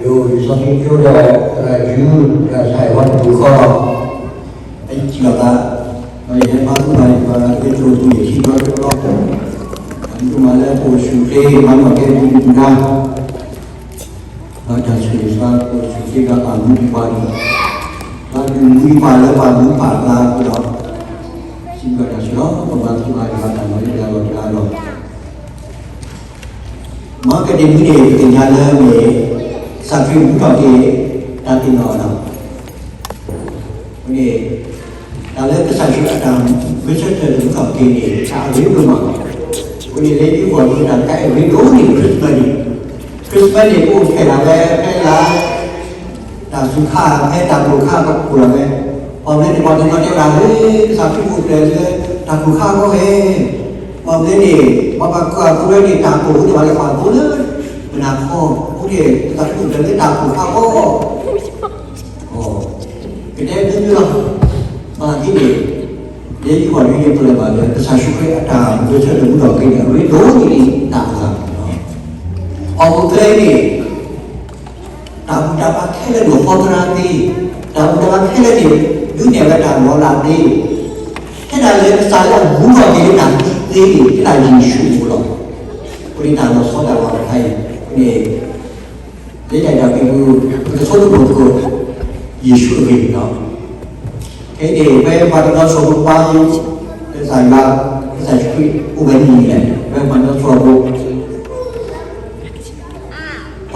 ယိၤလံာ်စီဆှံကၠိဒီး သရၣ်ယူ ဒီးဆၣ်အဲၣ်ဝါတပူၤဃီလီၤ. အယံၤလီၤသး, ဒီးယဟဲဘါသ့ၣ်တဖၣ်န့ၣ် ပှၤကဲကျိၤပူၤယထံၣ်ဘျီတဘျီ, အမုၢ်မၤလၢပအိၣ်ဆူၣ်ချ့ မၤနီၣ်ကဲပူၤဒံးပူၤဒါ, ဒီးတၢ်ဆိၣ်ဂ့ၤစှၤပအိၣ်ဆူၣ်ချ့ဒီးပာ်မူဒံးပှၤအံၤ, ဒီးဒုးမူဒံးပှၤလၢပာ်မူပာ်သးအဃိဒီး, စံးဘျုးတၢ်ဆိၣ်ဂ့ၤလီၤ ပဘါသ့ၣ်တဖၣ်ယွၤတၢ်မၤလၢယွၤလီၤတဂၤလီၤ. မ်ကဒ့မုၢ်န့ၣ် ပသ့ၣ်ညါလၢမ့ၢ် ကစၢ်ခရံာ်မူထီၣ်က့ၤ တၢ်သ့ၣ်နီၣ်အီၤလီၤ. အဃိန့ၣ် တၢ်လၢကစၢ်ခရံာ်အတၢ်မၤဂဲၤဆၢထၢၣ်မူထီၣ်က့ၤန့ၣ် တၢ်အရ့ဒိၣ်မး. အဃိန့ၣ် လၢယဂီၢ်မ့ၢ်တၢ်တခါအရ့ဒိၣ်န့ၣ် Christmas န့ၣ်, Christmas န့ၣ် ပအိၣ်ဖျဲၣ်လၢ်ဝဲဖဲလၢ တၢ်သူၣ်ခါ ဖဲတၢ်ကိၢ်ခါပကိၢ်လီၤဝဲ, ပှၤမ့ၢ်န့ၣ် ပှၤတနီၤတဲဝဲဒၣ်လၢ ကစၢ်ခရံာ်အိၣ်ဖျဲၣ်လၢ တၢ်ကိၢ်ခါအဂီၢ်ဝဲ, ပှၤမ့ၢ်န့ၣ် ပှၤဘၣ်ကွၢ်အဃိဝဲန့ၣ် တၢ်ကိၢ်အိၣ်န့ၣ် ဘၣ်လဲၤကွၢ်အဃိလၢ မုၢ်နၤခီ, အဃိန့ၣ် ကစၢ်ခရံာ်အိၣ်ဖျဲၣ်လၢတၢ်ကိၢ်ခါအဂီၢ်, ကတဲမ့ၢ်လီၤ, ဘၣ်သ့ၣ်န့ၣ် လၢယဂီၢ်လၢယပလၢၢ်ဘၣ်လၢ ကစၢ်ယ့ၣ်ၡူးခရံာ်အတၢ်မၤဂဲၤဆၢထၢၣ်မူထီၣ်က့ၤန့ၣ် အရ့ဒိၣ်န့ၢ်ဒံးတၢ်အဂၤ, အီၣ်မူကျဲန့ၣ် တၢ်ဘူၣ်တၢ်ဘါခဲလၢာ်န့ၣ် ဟီသရၣ်သ့, တၢ်ဘူၣ်တၢ်ဘါခဲလၢာ်န့ၣ် ဒုးနဲၣ်ဝဲတၢ်လီၤလးသ့, ထဲဒၣ်လၢကစၢ်လၢအမူထီၣ်က့ၤလၢတၢ်သံသ့န့ၣ် ထဲဒၣ်ယ့ၣ်ၡူးအအိၣ်လီၤ. အဃိန့ၣ်တၢ်လီၤဆီဒၣ်တခါအံၤန့ၣ် လၢတၢ်အဲၣ်တၢ်ကွံပူၤ ပကဆိကမိၣ်သကိး ယ့ၣ်ၡူးအဂ့ၢ်န့ၣ်လီၤ. ခဲအံၤန့ၣ် ဖဲပှၤတနီၤဆိၣ်ဖိပှၤ ကစၢ်ယွၤ ကစၢ်ယ့ၣ်ၡူးခရံာ်အိၣ်ဝဲနံၣ်လဲၣ်,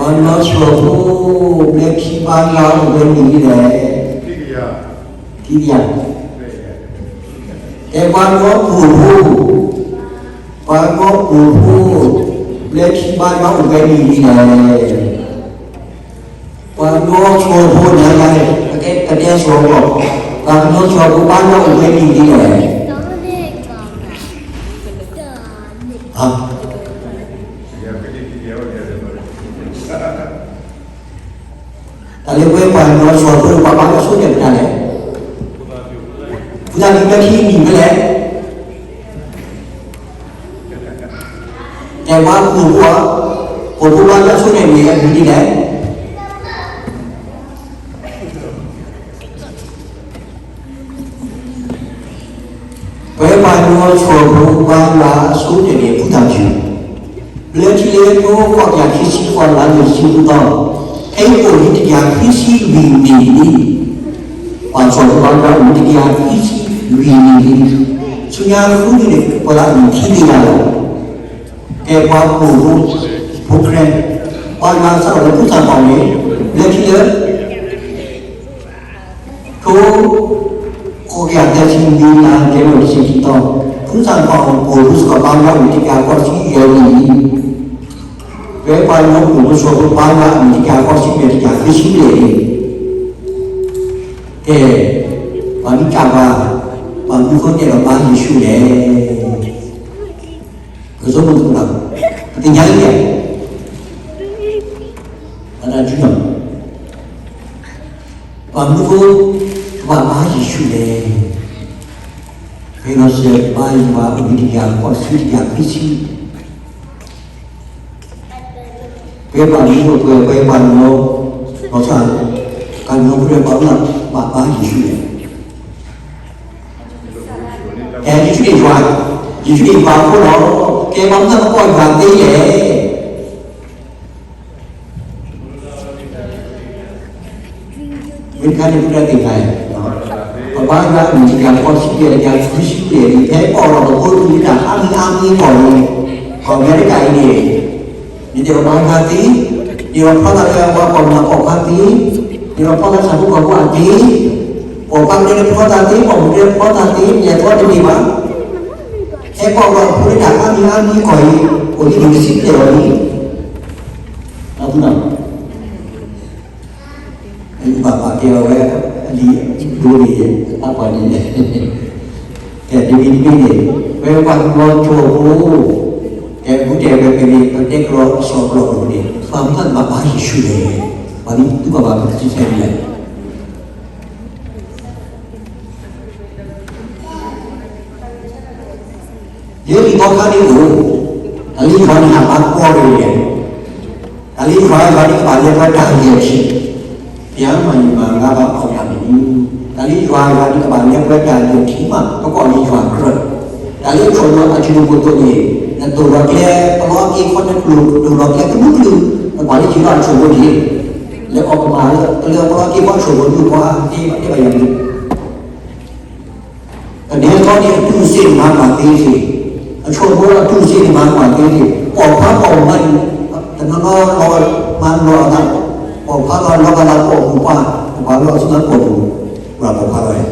ဖဲပှၤတနီၤဆိၣ်ဖိ ပှၤတနီၤဆိၣ်ဖိ လၢခံဘါယွၤအိၣ်ဝဲနံၣ်လဲၣ်, ခံကယၤ, ကဲပှၤတနီၤဆိၣ်ဖိ ပှၤတနီၤဆိၣ်ဖိ လၢခံဘါယွၤအိၣ်ဝဲနံၣ်လဲၣ်, ပှၤတနီၤဆိၣ်ဖိန့ၣ် ကတဲဆိၣ်ဖိ, ပှၤတနီၤဆိၣ်ဖိဘါယွၤအိၣ်ဝဲနံၣ်လဲၣ်, တၢ်လၢပဝဲပှၤတနီၤဆိၣ်ဖိ ပှၤဘါယွၤဆိၣ်န့ၣ်ပတၢ်လဲၣ်, ပတၢ်လၢခံနံၣ်မ့ၢ်လဲၣ်, တဲပှၤဆိၣ်ဖိ, ဆိၣ်ဖိဘါယွၤဆိၣ်န့ၣ်မ့ၢ်အမံၤဒ်လဲၣ်. ပဝဲပှၤတနီၤဆိၣ်ဖိဘါယွၤအဆိၣ်န့ၣ် မ့ၢ်ပူၤတၢ်ယုၢ်, လၢထံလၢကီၢ် ကီၢ်ပယၤခံဆံဃိးလါ နွံဆံဃုသီ, ဖဲအံၤအိၣ်လံတကယၤခံဆံလွံၢ်နံၣ်လံ, ပှၤဆိၣ်ဖိဘါယွၤအိၣ်လံတကယၤခံဆံလွံၢ်နံၣ်လံ, ဆူညါဃုနံၣ်န့ၣ် ပှၤလၢအမံၤခံကယၤလီၤ. ကဲပှၤပိာ်မုၣ်ဖိ, ဖိၣ်ဃဲ, ပှၤမၤစၢ်လီၤလၢဖုသၣ်ပီၣ်န့ၣ်, လၢထံလၢ ထိ, ကီၢ်ပယၤသၢဆံနွံလါ ကဲလီၤတဆံခံသီ, ဖုသၣ်ပီၣ်အိၣ်လၢစကီး ဘါယွၤအိၣ်တကယၤဃိးဆံယဲၢ်နံၣ်လံ, ပဝဲပှၤတနီၤဆိၣ်ဖိဘါယွၤအိၣ်တကယၤဃိးဆံယဲၢ် တကယၤဃုဆံဘျဲၣ်လံ. ကဲ, ပှၤမ့ၢ်ကၢ်ပှၤ, ပှၤမူဖိတဲလီၤဘါယ့ၣ်ၡူးလဲၣ်. ကဆိကမိၣ်သကိး, ပသ့ၣ်ညါလံ, ပှၤမူဖိ ကဘၣ်ဘါယ့ၣ်ၡူးလဲၣ်. ဖဲလီၤစၢၤဘါယွၤအိၣ်တကယၤဃိးဆံတကယၤခွံဆံ ပှၤမူဖိ ပှၤပှၤပှၤနီၤ, လီၤဆီ, ကညီဖိဒီးပှၤမူဖိ ဘၣ်ဘါယ့ၣ်ၡူးလဲၣ်. ကဲ ယ့ၣ်ၡူးန့ၣ်ယွၤ, ယ့ၣ်ၡူးန့ၣ်ယွၤအဃိဒီး, ကဲပှၤမူဖိ ဘၣ်ဘါယွၤသ့လဲၣ်. မ့ၢ်တခါန့ၣ် ပတသ့ၣ်ညါ, ပဘါယွၤအိၣ်တကယၤဃိးဆံယဲၢ် တကယၤခွံဆံယဲၢ်လံ, ဖဲပအိၣ်ဒီးပဖိပလံၤတၢ်အါမံၤအါမံၤအဂီၢ်န့ၣ်, ကီၢ်အမဲရကၤအံၤန့ၣ်, န့ၣ်ဒီးပဘါယွၤသ့, န့ၣ်ဒီးဖျီသးလၢပှၤပိာ်မုၣ်ပိာ်ခွါသ့, န့ၣ်ဒီးဖျီသးဆၣ်ဖိကီၢ်ဖိအသ့, ပိာ်ခွါမ့ၢ်ဖျီသးသ့, ပိာ်မုၣ်မ့ၢ်ဖျီသးသ့, ယဲၢ်သီတန့ၢ်ဘၣ်. ဖဲပအိၣ်ဒီးပဖိလၢတၢ်အါမံၤအါမံၤအဂီၢ်အံၤ, အိၣ်ဒံးန့ၣ်တဆံဘျဲၣ်အီၤလံ. ဘၣ်ဘၣ်ကဲအီၤဝဲ, အလံာ်ဒိန့ၣ်, အပှၤန့ၣ်, ကဲတမံၤတမံၤန့ၣ်, ပဝဲပှၤကညီဆိၣ်ဖိ, ကဲပူၤတဲာ်ဝဲဖဲန့ၣ် ပတဲကျီအစီၤပျီပူၤန့ၣ် ပှၤမ့ၢ်တဘၣ်ဘါယ့ၣ်ၡူးလဲၣ်, ပှၤမ့ၢ်တဘၣ်ဘါပကစံးဆၢဒ်လဲၣ်. လၢလံာ်ဘီခါန့ၣ်အိၣ်, အလံာ်ဘီန့ၣ်ဟးဘါကီဒဲး, တၢ်လၢယွၤ ယွၤန့ၣ်ကဘၣ်လၢပှဲၤတၢ်ယဲၢ်ထံၣ်, ဘုရားမ့ၢ်မၤငါးပါး အောင်ရမည်န့ၣ်, တၢ်လၢယွၤ ယွၤန့ၣ်ကဘၣ်လၢပှဲၤတၢ်ယဲၢ်ထံၣ်မး ပကိးလၢယွၤကြၢး, တၢ်လၢအဆိၣ်ဂ့ၤအထံၣ်လိာ်ပှဲၤသိးန့ၣ်, နတိၢ်လီၤကျဲပလီက့ၤခီနကျိၣ် တိၢ်လီၤကျဲကမူကလုာ်, နကွၢ်လၢယွၤအဆိၣ်ဂ့ၤန့ၣ်, လၢအီၣ်ကမၣ်လၢ လၢပလီက့ၤခီဆိၣ်ဂ့ၤနကွၢ် တဘၣ်ယၤန့ၣ် ကဒဲသီန့ၣ် အတူၢ်စ့ၣ်န့ၣ်မၤကွၢ်သ့သ့ၣ်, အဆိကမိၣ်အတူၢ်စ့ၣ်န့ၣ်မၤကွၢ်သ့သ့ၣ်, ပိာ်ခွါပိာ်မုၣ်မးန့ၣ်, တနီၤနီၤလီၤမၤလီၤအသး, ပိာ်ခွါလီၤလီၤဘၣ်သးပိာ်မုၣ်ပှၢ်, ပှၤလီၤအစုလၢပိာ်မုၣ်, ပှၤပိာ်ခွါလီၤ,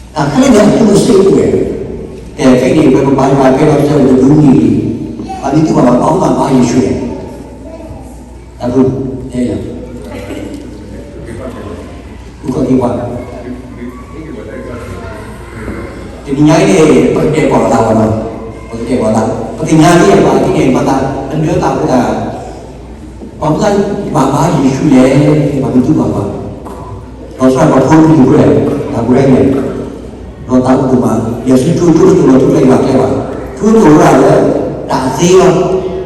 တၢ်ခဲလၢာ်န့ၣ် အတူၢ်စ့ၣ်အိၣ်ဝဲ, ကဲခဲအံၤန့ၣ် ပကဘါယွၤကဲထီၣ်ကစၢ်ယွၤတဒုးနံၤလံ, ပှၤမ့ၢ်တူၢ်ဘၣ်ဘၣ် ပှၤမ့ၢ်ဘါယ့ၣ်ၡူးန့ၣ် တၢ်ဘျုး, ဃုခီၣ်သ့ၣ်ပှၤ, တနံၤညါအံၤန့ၣ် ပကတဲာ်ကီၢ်သးဝဲနီၤ, ပကတဲာ်ကီၢ်သး, ပသ့ၣ်ညါလံ ပှၤသ့ၣ်ညါဘၣ်သး ပဒၢသးဖိသး, ပှၤမ့ၢ်ဘၣ်ဘါယ့ၣ်ၡူးလဲၣ်, ပှၤမ့ၢ်တူၢ်ဘၣ်ဘၣ်, ဒီးစၢ်ပှၤဖိတဒူၣ်ဖိလဲၣ်, တၢ်ပူၤလဲၣ်, ဒီးတၢ်အိၣ်သးမး ယဲၢ်ဆံတိတိတတိၢ်လီၤထူကျဲယွၤကျဲဘၣ်, ထူတိၢ်ဝဲဒၣ်လၢ တၢ်သ့လီၤ,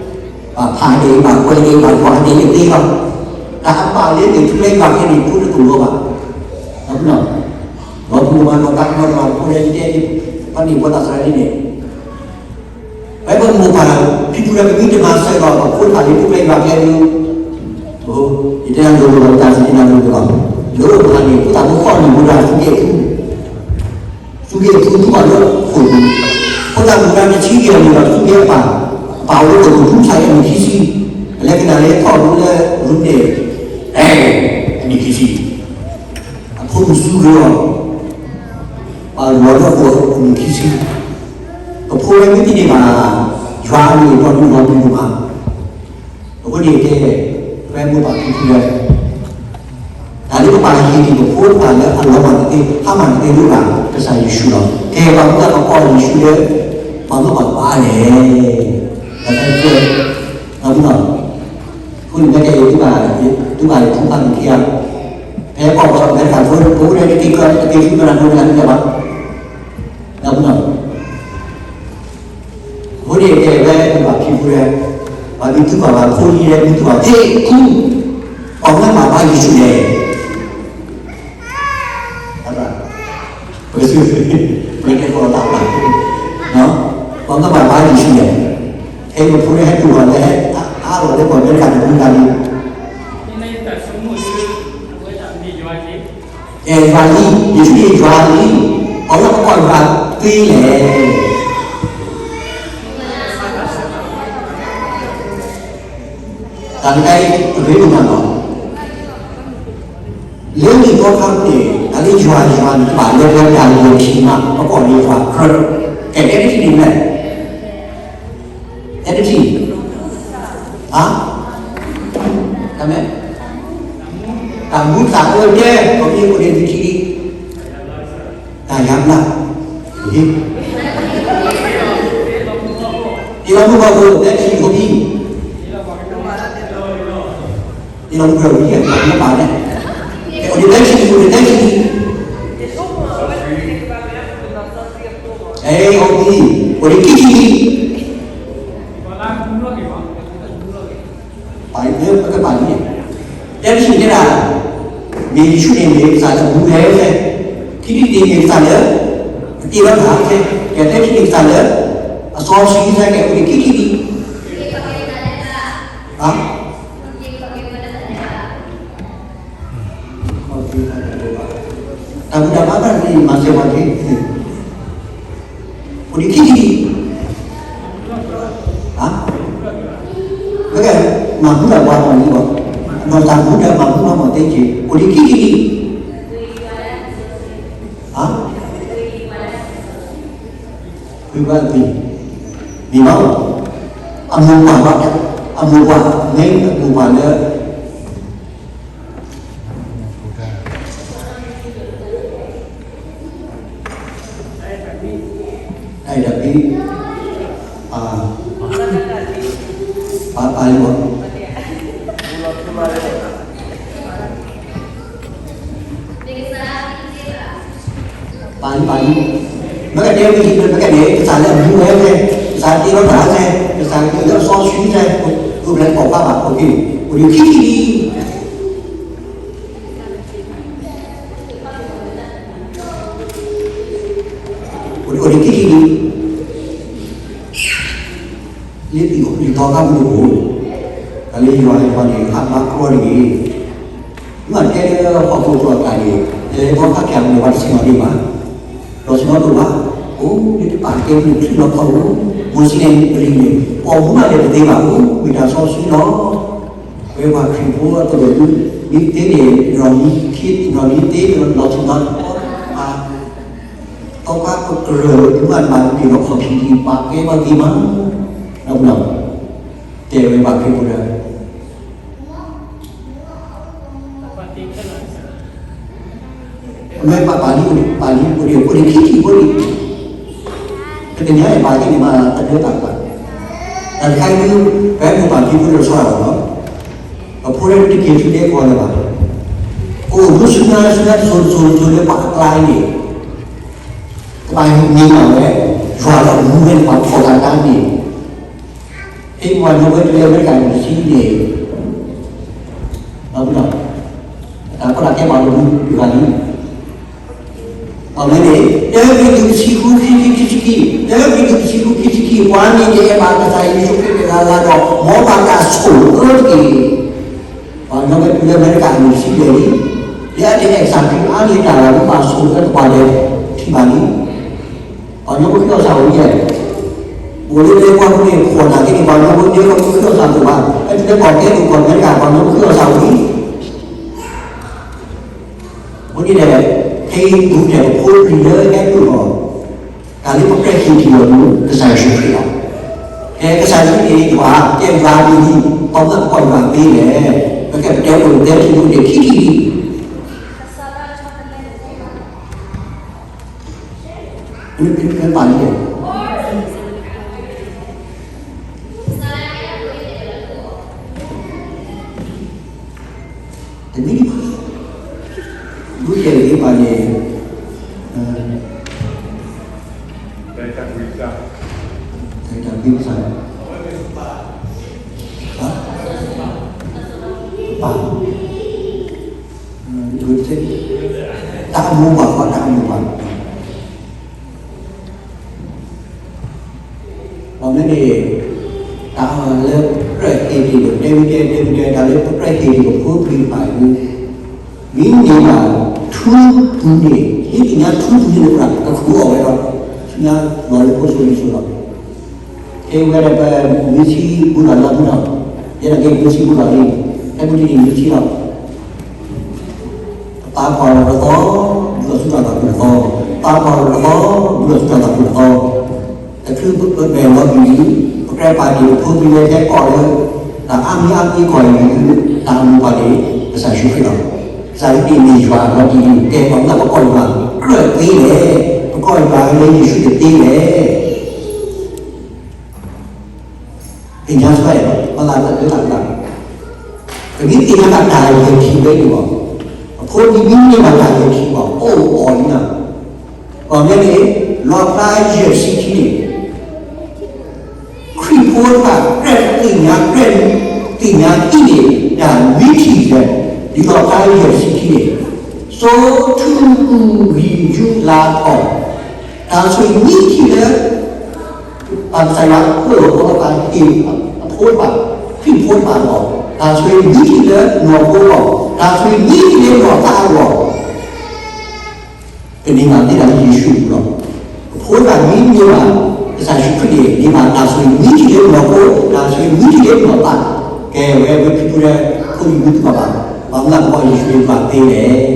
ဘၣ်ဖးဒ့ ဘၣ်ကွဲးဒ့ ဘၣ်ကွၢ်ဒ့အသ့လီၤ, တၢ်အဘၣ်လၢန့ၣ်ထူကျဲယွၤကျဲန့ၣ် ထူတတိၢ်လီၤဘၣ်, ဒီးပူၤမးဒီးတၢ်ကမၤကမၤဖိလၢယတဲန့ၣ်, ပှၤန့ၣ်ပှၤသးစၢ်န့ၣ်န့ၣ် ဖဲပမိၢ်ပၢ် ဖံဖုလၢကမံတမၤစၢၤဒီး ပဖိတဖၣ်လၢထူကျဲယွၤကျဲဒုး, ယတဲနၤလိၤလိၤလီၤ တၢ်စူၢ်က့ၤနာ်လိၤလိၤလီၤ, လၢအိၣ်ဖးန့ၣ် ဖိသၣ်ဖိဃီန့ၣ် မူဒါစူၢ်က့ၤအထူ, စူၢ်က့ၤအထူထူဘၣ်လၢဃိာ်ပူၤ, ဖိသၣ်မူဒါတဆံယဲၢ်န့ၣ်ဒီး စူၢ်က့ၤအပၢ်, အပၢ်အိၣ်လၢကမူၤထူဆါအနံၣ်ခံဆံ, ပလဲကနၣ်လၢထီၣ်ဘိလၢ ရူန့ၣ်, အဲ, အနံၣ်ခံဆံ, အဖိမုၣ်စူၢ်က့ၤအီၤ, ပၢ်လီၤလၢဃိာ်အနံၣ်ခံဆံ, ပဖိဝဲမ့ၢ်တန့ၢ်ဘၣ် ယွၤအမံၤဒီးဒုးလီၤမံၤဒိၣ်မး, အဃိန့ၣ်တဲ, ဖဲမိၢ်ပၢ်ဖံဖုလၢ တၢ်လၢပပာ်ဟံးန့ၢ်ပဖိတဖၣ်လၢအလီၤမၢ်တသ့ ဟါမၢ်တသ့လၢၤဘၣ် ကစၢ်ယ့ၣ်ၡူးလီၤ. ကဲပှၤမ့ၢ်တၢ်ပကိးယ့ၣ်ၡူးလၢ ပှၤမ့ၢ်ပှၤဘါလဲၣ်, တၢ်ခဲအံၤ, အဃိန့ၣ်မ့ၢ်ကဲ တူၢ်ဘၣ်ယဖိခွါန့ၣ်ခံဂၤ, ဖဲပှၤအမဲရကၤဖိ ဖိလၢတက့ၤကီၢ် တက့ၤဆူမဲရကၤဖိန့ၣ် တဘၣ် ဒီပုၢ်ဒီဝဲၢ်, အဃိန့ၣ်တဲဝဲ ပှၤဖံဖုဝဲ, ပှၤမ့ၢ်တူၢ်ဘၣ်ဘၣ်ဖိလံလဲၣ် မ့ၢ်တူၢ်ဘၣ်သ့ၣ်ကူ, ပှၤမ့ၢ်ဘၣ်ဘါယ့ၣ်ၡူးလဲၣ်, ပကစၢ်, ပကတဲာ်ကီၢ်သး, ပှၤမ့ၢ်ဘၣ်ဘါယ့ၣ်ၡူးလဲၣ်, ဟဲပဖိလၢဟဲတူၢ်ဘၣ်လၢဟဲအါလီၤလၢပှၤအမဲရကၤတမူတၢ်လံ ကဲယွၤလံ, ယ့ၣ်ၡူးန့ၣ်ယွၤလံ, ပှၤလၢပကိးယွၤသ့လဲၣ်. တၢ်တခါအံၤ အရ့ဒိၣ်မးလီၤ. လၢနံၣ်သီခါန့ၣ် တၢ်လၢယွၤယွၤန့ၣ် တဘၣ်လၢပှၤတၢ်လီၢ်ခံမး ပကိးလၢယွၤကြၢး, ကဲတဲတထံၣ်န့ၣ်မ့ၢ် တဲတထံၣ်, ဟါ, တၢ်မ့ၢ်, တၢ်မူသးအၢတဲ ခီဖျိအိၣ်ဒံးတထံၣ်, တၢ်ယါဘျါ, တ့လီၤမူဘၣ်ဖိ တဲတထံၣ်ခီဖျိ, တ့လီၤမူဘၣ်ဖိ တၢ်မူဘၣ်န့ၣ်, အိၣ်ဒံးတဲတထံၣ် အိၣ်ဒံးတဲတထံၣ် အဲ အိၣ်ဒံး, အိၣ်ဒံးခံထံၣ်, ပာ်လၢပကပာ်လံ, တဲတထံၣ်တဲဒၣ်, မ့ၢ်ယ့ၣ်ၡူးန့ၣ်မ့ၢ်ကစၢ်လၢအမူဝဲ, ခံထံၣ်န့ၣ်မ့ၢ်ကစၢ်လၢ အတ့လီၤတၢ်ခဲ, ကဲတဲတထံၣ်န့ၣ်ကစၢ်လၢ အစီဆှံစ့ၢ်ကီး အိၣ်ဒံးခံထံၣ်န့ၣ်, ဟါ တၢ်ဘူၣ်တၢ်ဘါဘၣ်န့ၣ် မၤစၢၤပှၤက့ၤ, အိၣ်ဒံးခံထံၣ်, ဟါ, မ့ၢ်ကဲ, မၤဘူၣ်တၢ်ဘါမ့ၢ်န့ၣ်ဘၣ်, ဒီးတၢ်ဘူၣ်တၢ်မၤဘူၣ်မၤမီၢ်သ့က့ၤ အိၣ်ဒံးခံထံၣ်, ဟါ, ဝံၤဘၣ်သ့, မ့ၢ်ဘၣ်, အမိၢ်ပှၢ်ဘၣ်, အမိၢ်ပှၢ်, မ့ၢ်အမိၢ်ပှၢ်လၢ တၢ်အံၤတၢ်ဖံး, ပာ်, ပာ်လံဘၣ်, ပာ်လံ ပာ်လံ, မ့ၢ်ကတဲဝံၤ မ့ၢ်ကတဲန့ၣ် ကစၢ်လၢအမူဝဲလဲၣ်, ကစၢ်တ့လီၤတၢ်လဲၣ်, ကစၢ်ကတ့လီၤစီဆှံလဲၣ်, ပလဲၤပိာ်ခွါဘၣ်, အိၣ်ဒံးခံထံၣ်လံ, အိၣ်ဒံးခံထံၣ်လံ, လ့ပံၤလံၤသီခါမုၢ်အိၣ်, တၢ်လၢယွၤယွၤန့ၣ် ဟးဘါကြီတဂ့ၤ, မ့ၢ်တဲလၢဟီၣ်ခိၣ်ကျၢၢ်အတၢ်န့ၣ် လဲၤသီခါဖၠၣ်မုၢ်န့ၣ် ပှၤတဆ့ၣ်နီၤဒံးဘၣ်, ဒီးဆ့ၣ်နီၤဒိၣ်ဘၣ်, အိၣ်လၢတပာ်ကဲမုၢ်ချံလီၤခီအိၣ်, မိၤၡ့န့ၣ်ပလံၤန့ၣ် ပိာ်မူဘၣ်လဲၤတသ့ဘၣ်အိၣ်, မ့ၢ်တၢ်စီဆှံလီၤ, ဝဲပှၤခရံာ်ဖိအသိးန့ၣ် မ့ၢ်သ့န့ၣ် နီၢ်မံခ့ နီၢ်မံသ့ လီၤထူလီၤတီၤ သီခါပကြၢးလၢသုမၤတဘၣ်န့ၣ် လီၤခီၣ်ခံဒံး ပာ်ကဲပှၤဂ့ၤမး, ဒီးတဲဝဲပှၤခရံာ်ဖိဒီး အမ့ၢ်ပာ်ပာ်လံ ပာ်လံ အိၣ်ဒံး အိၣ်ဒံးခံထံၣ်ဖိလံ, ပတညါအံၤပာ်က့ၤန့ၣ်မး တဒၢတၢ်ပာ်, တၢ်တခါအံၤဒုး ပဟဲမိၢ်ပၢ်ဖံဖုလၢဆီတၢ်လီၤနီၤ, ပဖိလၢတက့ၤဆူဒဲကဝီၤလၢၤဘၣ်, အိၣ်မူဆူညါဆူညါတစိၤတစိၤတစိၤလၢပှၤအကျါအံၤန့ၣ် ကဘၣ်မ့ၢ်ဘၣ်ဝဲ ယွၤလၢအမူဝဲန့ၣ် ပှၤဖီၣ်သးတၢ်န့ၣ်, ဖဲပှၤညီဝဲတုၤလၢအမဲရကၤအံၤတဆံန့ၣ်, ဒီး တၢ်ကီတၢ်ခဲဘၣ်လိာ်မူတဂၤလံ, အဝဲန့ၣ် တၢကရံၣ်သူးတဆံဃု ခံဆံခံ, တၢကရံၣ်သူးတဆံဃု ခံဆံခံ, ပှၤမ့ၢ်တအဲၣ်ဘၣ်ကစၢ်ယ့ၣ်ၡူးခရံာ်တဂၤဂၤဒီး မ်ပဘၣ်ဆိၣ်အၢတက့ၢ်. ပှၤညီဝဲတုၤလၢအမဲရကၤအနံၣ်တဆံဘျဲၣ်လံ, လၢအတအဲၣ်ကစၢ်ခရံာ်အါန့ၢ်တၢ်လၢ ဘၣ်ဆိၣ်အၢတပှၤဒီးထံၣ်ဘၣ်လံ. ပှၤညီဖိဃ့အီၣ်ဆၣ်အိၣ်လံ, အိၣ်လၢဒဲကဝီၤပူၤန့ၣ် ဖီၣ်တၢ်က့ၤန့ၣ် ပှၤညီဖိဒဲကဝီၤပူၤဃ့အီၣ်ဆၣ်တအိၣ်ဘၣ်, အတုၤလၢကီၢ်ကဲဒိၣ်ကီၢ်အမဲရကၤ ပှၤညီဖိဃ့အီၣ်ဆၣ်အိၣ်လံ. အဃိန့ၣ်ဒီး ခဲအံၤပူၤဖျဲးပဖိပလံၤလၢဟဲဒိၣ်ထီၣ် တၢ်လၢပကြၢးဟ့ၣ်က့ၤအီၤန့ၣ် ကစၢ်ယ့ၣ်ၡူးခရံာ်လီၤ. ကဲကစၢ်ယ့ၣ်ၡူးခရံာ်န့ၣ် ယွၤကဲယွၤအပူၤလံ, ပှၤမၢပှၤယွၤသ့လဲၣ်, ပကတဲပတဲထံဖိတဲခံထံၣ်လံ. မ့ၢ်ပာ်လံ, တမ့ၢ်ဘၣ်, မ့ၢ်တဲလၢပာ်န့ၣ်, တၢ်ကွံကစၢ်, ပာ်, တၢ်အမိၢ်ပှၢ် တၢ်အမိၢ်ပှၢ် အမ့ၢ်န့ၣ် တၢ်လၢပကြၢးဟ့ၣ်က့ၤ တဲဝံၤတဲ တဲဝံၤတဲ တၢ်လၢပကြၢးဟ့ၣ်က့ၤပဖိပလံၤတဖၣ်အံၤ မ့ၢ်န့ၢ်ဘၣ်ထူပူၤန့ၣ် ဟ့ၣ်သ့ၣ်ညါထူပူၤန့ၣ် ပှၤကဃုအီၣ်ဝဲဒီး ဆူညါလီၤလၢဖိစိၤလံၤစိၤလီၤ. ခဲအံၤဝဲဒၣ် ပမ့ၢ်ဆံးဘူးလီၤလီၤမ့ၢ်နီၤ, ယဲဒၣ်က့ၤမ့ၢ်ဆံးဘူးလီၤလံ, ဟဲဘူးတနံၣ်မ့ၢ်ဆံးလီၤ. ပာ်ဖှိၣ်လီၤတသီ, ဒုးလီၤဆူတၢ်သးခုတသီ, ပာ်ဖှိၣ်လီၤတသီ, ဒုးလီၤဆူတၢ်သးခုတသီ, တချုးပမဲာ်လီၤဘံၤလံ, ပကြၢးပာ်တ့ၢ်ပဖိပလံၤလၢဟဲကီၢ်လၢ တၢ်အါမံၤအါမံၤကီၢ်အံၤ တၢ်အမိၢ်ပှၢ်န့ၣ် ကစၢ်ယ့ၣ်ၡူးခရံာ်လီၤ. ကစၢ်ယ့ၣ်ၡူးခရံာ်မ့ၢ်ယွၤလီၤတံၢ်လံ, ကဲပှၤမၢပှၤကီၢ်ယွၤ ကြၢးသ့လဲၣ်, ပကီၢ်ယွၤလၢယ့ၣ်ၡူးတသ့လဲၣ်. သ့ၣ်ညါစ့ၢ်ကီး မၤလၢတၢ်လၢတၢ်ကျါ, ပမ့ၢ်သ့ၣ်ညါဘၣ်တၢ်ယဲၢ်ထံၣ်ဝဲန့ၣ်လီၤ. အဖိမ့ၢ်မ့ၢ်န့ၢ်ဘၣ်တၢ်ယဲၢ်ထံၣ်ဘၣ် အိၣ်အီၤလံနီၤ. ပှၤမ့ၢ်န့ၣ် လီၤဖျါယဲၢ်ဆံခံန့ၣ် ခရံာ်ဖိတဖၣ် ကြၢးသ့ၣ်ညါ ကြၢးသ့ၣ်ညါဟံးန့ၢ် တၢ်လွံၢ်ထံၣ်ယဲၢ်, ဒ်လီၤဖျါယဲၢ်ဆံခံန့ၣ်, စိထူပူၤ ဂံၢ်ယူၤလၤထီၣ်, တၢ်ဆိၣ်ဂ့ၤနွံထံၣ်လၢ ပကစၢ်ယွၤအၢၣ်လီၤအီလီၤ ပဟ့ၣ်အဖိတဖၣ်, ခရံာ်ဖိတဖၣ်အဂီၢ်, တၢ်ဆိၣ်ဂ့ၤနွံထံၣ်လၢနီၢ်ဖိအဂီၢ်, တၢ်ဆိၣ်ဂ့ၤနွံထံၣ်လၢနီၢ်သးအဂီၢ် ပန့ၢ်ဘၣ်သ့ဒၣ်လၢယ့ၣ်ၡူးအပူၤလီၤ. ပဖိတဖၣ်မ့ၢ်န့ၢ်ဘၣ် ကစၢ်ယ့ၣ်ၡူးခရံာ်န့ၣ် န့ၢ်ဘၣ်တၢ်ဆိၣ်ဂ့ၤနွံထံၣ်လၢနီၢ်ဖိ, တၢ်ဆိၣ်ဂ့ၤနွံထံၣ်လၢနီၢ်သး, ကဲဝဲဝဲဖံဖုလၢ ဖိလံၤမုၣ်သ့ၣ်တဖၣ်, ဘၣ်မနုၤအဃိယ့ၣ်ၡူးန့ၢ်ဘၣ်သ့လဲၣ်. တ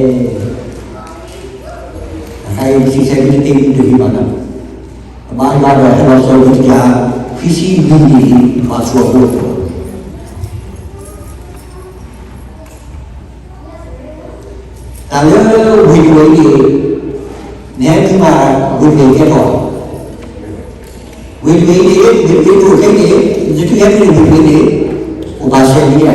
ခါအံၤ စံးဆၢက့ၤတ့ၢ်မုၢ်တဂ့ၤဘၣ်နီၤ, ကဘၣ်ယွၤဒီးဟဲလီၤစီၤဝံတယၤ ခွံဆံနံၣ်န့ၣ် ဘၣ်ဆိၣ်အဖိ တၢ်လၢဝ့ၢ်တဝ့ၢ်အံၤန့ၣ် နဟဲတုၤမး ဝ့ၢ်တဝ့ၢ်ကဲထီၣ်, ဝ့ၢ်တဝ့ၢ်အံၤန့ၣ် ဝ့ၢ်တဝ့ၢ်အံၤန့ၣ် နသုဟဲတုၤန့ၣ် ဝ့ၢ်တဝ့ၢ်န့ၣ် အိၣ်ဘၣ်စဲးန့ၣ်, နဟဲတုၤလၢဝ့ၢ်တဝ့ၢ်အံၤန့ၣ် ဟးအ့ၣ်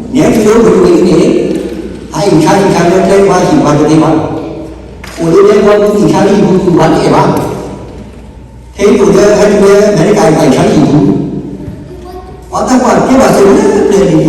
ဆါအ့ၣ်ဆါလၢကျဲကပၤဟံၣ်ပှၤတသ့ဘၣ်, အိၣ်လၢကျဲကပၤအံၣ်ဆါလၢဟံၣ်ပူၤပှၤတအဲၣ်ဘၣ်, ခဲအံၤအိၣ်လၢဟဲတုၤလၢအမဲရကၤအံၤ ပှၤအ့ၣ်ဆါလၢဟံၣ်ပူၤ ပှၤသးပှၢ်တဲဘၣ်စ့ၢ်ကီးလၢပျၢၤလံၤန့ၣ် ဖိသ့ၣ်ဧၢ, ပူၤတနံၤန့ၣ် ထိၣ်ဖးဒိၣ်ကယူၤစီၣ်သုနီၤ, ထိၣ်ဖးဒိၣ်ကယူၤစီၣ်သုဝံၤဝံၤန့ၣ် သုကလဲၤအိၣ်ဘၣ်လၢတၢ်လီၢ်တတီၤ, အီၣ်ဖဲန့ၣ် လံကန့ၣ်ဆါဖဲန့ၣ်ဒီးန့ၣ်, ပှၤသးပှၢ်တဲဘၣ်သးပှၢ်န့ၣ်, အိၣ်လၢပျၢၤဘီမုၢ်ဆါလံ ပှၤအဲၣ်ဝဲလဲၣ်, ဟဲတုၤလၢမ့ၢ်တၢ်မၤအံၤဆါလံ အၢ ဖိသ့ၣ်ဧၢ, တမ့ၢ်တုၤလၢတၢ်လီၢ် အိၣ်မ့ၢ်လၢအအိၣ်တၢ်လီၢ်ဝဲန့ၣ်န့ၣ် ဖိသ့ၣ်ဧၢ, အိၣ်မူတဂၤတဂ့ၤ, အိၣ်မူသကိး, ပှဲၤလီၤသုပူၤမူထဲ, ပူၤလီၤသုပူၤမူထဲ, အိၣ်မူသကိး, ဒီးတဂၤကယူၤသုနီၤ, ဒီးတဂၤကယူၤသု, ထံဖူဖၣ်တဲဘၣ်စ့ၢ်ကီးလၢပျၢၤလံၤန့ၣ် ဟဲတုၤလၢပစိၤပချုးန့ၣ်ဘၣ်, ပှၤဒ်ပတချုးတၢ်ဖိသ့ၣ်ဧၢ, ပဒ်ပတချုးတၢ်ဘၣ်, အဃိဒီး အီၤနီၢ်ဆူၣ်ကီၢ်လဲၤဖုးပှၤယွၤဟ့ၣ်ဒီးကဝီၤဆူၣ်, ယထူယစ့ဒံးပှၤယွၤ, ယနီၢ်မၤဖျါလၢကိးလါ, ပှၤဒ်ပတချုးတၢ်ဖိသ့ၣ်ဧၢ, အိၣ်တနံၤန့ၣ် ပလီၤဝါ, ပလီၤဝါကဲစီၣ်တနံၤပှၤလံာ်စီဆှံ, လၢပဝဲဒၣ်စံးဖဲန့ၣ်န့ၣ်, လံာ်စီဆှံကတုၤ မၤလီၤဖးလီၤ, ဖိသ့ၣ်ဧၢ, ပှၤဒ်ပတချုးလၢၤဘၣ်, ထိၣ်ဖးဒိၣ်ကယူၤစီၣ်သု, ထိၣ်ဖးဒိၣ်ကယူၤစီၣ်သု သုန့ၣ် သုပာ်လၢအိၣ်လၢတၢ်လီၢ်တတီၤ, တၢ်လီၢ်လၢပအီၣ်န့ၣ် မ့ၢ်န့ၢ်ဆါဖဲန့ၣ်, ယမ့ၢ်တုၤလံ, အိၣ်တဲထၢၣ်တဲထၢၣ်ဝဲဒၣ်ဖိသ့ၣ်ဧၢ, တမ့ၢ်တမ့ၢ်တမ့ၢ်အိၣ်လၢတၢ်လီၢ်ဖဲန့ၣ်န့ၣ်, အိၣ်မူတဂၤန့ၣ်န့ၣ် အိၣ်မူသကိး, ဝဲၤလီၤဖုးတုၤထဲ ပူၤလီၤဖုးဝဲၤလီၤထဲ အိၣ်မူသကိး, ဒီးတဂၤကယူၤသု, ဒီးတဂၤယူၤသုန့ၣ် ဒီးတဂၤသုမ့ၢ်ယူၤတဂ့ၤန့ၣ် ပဝဲမိၢ်ပၢ်ခံဖုလၢ ပသးလီၤပဖိဒီးယွၤက့ၤဘၣ်ဖိလံၤကလူးကလူး, တၢ်လၢပဘၣ်ဟ့ၣ်က့ၤပဖိလံၤကလူးဖးမၤတသ့ဒံးဘၣ် ကစၢ်ယ့ၣ်ၡူးလီၤ, မ့ၢ်ဧါ, ပှၤလၢန့ၣ် တၢ်ဖံးလူၤ တဆံဃု အဆၢဖိခံဆံခံ, ပှၤမ့ၢ်တအဲၣ်ဘၣ်ကစၢ်ယ့ၣ်ၡူးခရံာ်တဂၤလၢ်လၢ်ဒီး မ်ပဘၣ်တၢ်ဆိၣ်အၢတက့ၢ်. လံာ်အ့းဖ့းစူး ဃု အဆၢဖိခံဆံလွံၢ်, ပှၤလၢအအဲၣ်ကစၢ်ယ့ၣ်ၡူးခရံာ်လၢအသူၣ်ကံၢ်အသးလဲၣ်, ခဲလၢာ်န့ၣ် မ်တၢ်ဘျုးတၢ်ဖှိၣ်အိၣ်လၢအဂီၢ်တက့ၢ်. ကဲ, ပဖိပလံၤမုၣ်သ့ၣ်တဖၣ်ဘၣ်ပလံၤဖိဘၣ်, ဖိခံဧၢ, ပှၤမုၣ်တၢ်ဘၣ်ဘါယ့ၣ်ၡူးလဲၣ်, ပှၤမုၣ်တၢ်ဘၣ်ဘါယ့ၣ်ၡူးလဲၣ်, ပတဲမ့ၢ်တသ့မ့ၢ်တဂ့ၤဘၣ်တၢ်, ပဘါယွၤဟီဒီးဟဲလီၤစၢၤဝဲဒၣ်တကယၤခံဆံလွံၢ်နံၣ်တၢ်, ကဲအဃိန့ၣ် ပဆံနံၣ်သရၣ် ပတၢ်ဖိမုၣ်ပှၢ်လၢအဂၤန့ၣ် လၢအဂၤန့ၣ် ဘၣ်အိၣ်ဒီးပှၤကဲဘါတၢ်ပျၢ်လဲၣ်, အတဲမ့ၢ်တသ့မ့ၢ်တဂ့ၤဘၣ်တၢ် နကဲ ယထူၣ်ဘၣ်န့ၣ် ယတၢ်ဖးဒိၣ်အဃိဒီး ဝ့ၢ်တဘ့ၣ်လၢဟဲတုၤန့ၣ်, အထူၣ်ဖဲန့ၣ် ဝ့ၢ်တဘ့ၣ်အိၣ်ဘၣ်စဲးလံ, ဖဲအိၣ်လၢဝ့ၢ်တဘ့ၣ်န့ၣ် ပှၤဒိကနၣ် ပှၤကွၢ်ထွဲဝ့ၢ်တဘ့ၣ်တၢ်သူၣ်တၢ်သီ, ဒ်သိးဒီး ပထူၣ်အိၣ်တဲာ်န့ၣ် ထံန့ၣ်ကလံၤန့ၣ် အိၣ်ဘၣ်စဲးလံ, ထံကလံၤစၢ်န့ၣ်တၢ်လဲၣ် လၢလံာ်စီဆှံအလီၢ်န့ၣ်, လၢခံန့ၣ်ခီန့ၣ် ယွၤကဲထီၣ်မူခိၣ်အပူၤ, လံာ်စီဆှံအသီန့ၣ်, ဖဲပတုၤဃီၣ်အဆၢဖိဃု, ကစၢ်ယ့ၣ်ၡူးခရံာ်တဂၤဃီ, လၢတၢ်ခဲလၢာ်ကဲထီၣ်လၢအီၤ, ဒီးပကဲထီၣ်လၢအီၤလီၤ. ပကဲထီၣ်လၢကစၢ်ယ့ၣ်ၡူးခရံာ်ဖဲသးကလံၤဖဲယွၤအဟီၣ်ခိၣ်, ဖဲအိၣ်မူအဟီၣ်ခိၣ်, ပတအဲၣ်ကစၢ်ခရံာ်အါန့ၢ်တၢ်အဂၤန့ၣ်, ဖဲပတုၤဃီၣ်အဃိန့ၣ် ထံၣ်တကဲလၢ ဖဲပတုၤတဆံဃုဆၢဖိခံဆံခံ, ပှၤမ့ၢ်တအဲၣ်ဘၣ်ကစၢ်ယ့ၣ်ၡူးခရံာ်တဂၤအဂၤဒီး မ်ပဘၣ်တၢ်ဆိၣ်အၢတက့ၢ်. လံာ်အ့းဖ့းစူး ဃုအဆၢဖိခံဆံလွံၢ်, ပှၤလၢအအဲၣ်ကစၢ်ယ့ၣ်ၡူးခရံာ်လၢအသူၣ်ကံၢ်အသးလဲၣ်, ခဲလၢာ်န့ၣ် မ်တၢ်ဘျုးတၢ်ဖှိၣ်အိၣ်လၢအဂီၢ်တက့ၢ်. ယ့ၣ်ၡူးအိၣ်ဒီးပှၤလၢယွၤသ့န့ၣ် အဝဲလၢပတၢ်လဲၤထံၣ်, အဲၣ်ဒိးန့ၣ် ယ့ၣ်ၡူးန့ၣ်မ့ၢ်တၢ်မၤသ့ကစၢ်, တ့လီၤဝဲ ဟီၣ်ခိၣ်, သ့ၣ်ဧိၤဘၣ်ဧိၤ, ဆၣ်ဖိကီၢ်ဖိ, ပှၤကညီ, ပှၤကညီဖိန့ၣ်ယွၤ ယွၤ, တၢ်ကီၢ်န့ၣ်ပကီၢ်န့ၣ်အိၣ်ထဲခံ, သ့ၣ်ဧိၤဘၣ်ဧိၤ, ဟီၣ်ခိၣ်, ဟီၣ်ခိၣ်ထီၣ်န့ၣ်သ့ၣ်ဧိၤဘၣ်ဧိၤ, သ့ၣ်ဧိၤဘၣ်ဧိၤထီၣ်န့ၣ်ဆၣ်ဖိကီၢ်ဖိ, ဆၣ်ဖိကီၢ်ဖိန့ၣ်ပှၤကညီ, ပှၤကညီဖိန့ၣ်ယွၤ, ဒ်ပသ့ၣ်ညါအသိး ပှၤကညီန့ၣ်တၢ်ဘၣ်ဒိထီၣ်ကဒီး မ့ၢ်သ့ၣ်ညါအိၣ်မူလၢယွၤအကျဲန့ၣ်, မ့ၢ်သ့ၣ်ညါကစၢ်ယ့ၣ်ၡူးခရံာ်န့ၣ်, မ့ၢ်သ့ၣ်ညါယွၤန့ၣ်, တၢ်ဖးလၢ်မုၢ်လီၤဝဲလီၤ. ထဲဝဲပှၤကညီဖိစဲးကိးဖိမးန့ၣ် ယွၤတသ့ၣ်ညါဝဲဒၣ်, ယ့ၣ်ၡူးန့ၣ်ကတူၢ်လၢပှၤအဘၣ်အဃိဒီး, ပှၤလူၤတၢ်ဘၣ်ပျံၤတၢ်ဘၣ်ပျံၤတၢ်အိၣ်မူလီၤ. မ့ၢ်ဧါ, ပပှၤကညီဖိစဲးကိးဖိန့ၣ် သ့ၣ်ညါယွၤနၤ, ပှၤကညီယ့ၣ်ၡူးအတသ့ၣ်ညါဝဲဘၣ်အဃိန့ၣ်, လိၤလၢ, လၢတၢ်နံၣ်ခံဆံန့ၣ် အါလၢကစဲးဖျါ အိၣ်ပှၤလၢယွၤတၢ်, နါထံ, သၢဖျၢၣ်, သၢဖျၢၣ်န့ၣ်အိၣ်ဝဲတသ့ဘၣ်လဲၣ်, ပှၤမဲာ်ဘျုးဘၣ်ကိးဖျၢၣ်က့ၤဟံၣ်ဖျၢၣ်ဘၣ်လၢတၢ်မၤဂ့ၤန့ၣ် အိၣ်ကျဲ, ဝ့ၢ်, ပှၤက့ၤဝဲ, ပှၤက့ၤအိၣ်ဟံၣ်လၢ, ပှၤဖိလၢကျဲ, ကျဲကပၤ, ခုၣ်တဟးဂီၤ, အၢ ခုၣ်တဟးဂီၤ ပှၤတဂ့ၤဘၣ်, လၢလၢ, အိၣ်, ဆီဟးဂီၤ ထီဟးဂီၤ, ပှၤကညီဖိတသ့ၣ်ညါယွၤစီၤ ဘၣ်ဆၣ်က့န့ၣ် ယ့ၣ်ၡူးတသ့ၣ်ညါယွၤလၢၤဘၣ် ပျံၤလီၤတၢ်လီၤ. တၢ်ပတၢ်ဒိၣ်ယဲၢ်ပတီၢ်, ဟီၣ်ခိၣ်, သ့ၣ်ဧိၤဘၣ်ဧိၤ, ဆၣ်ဖ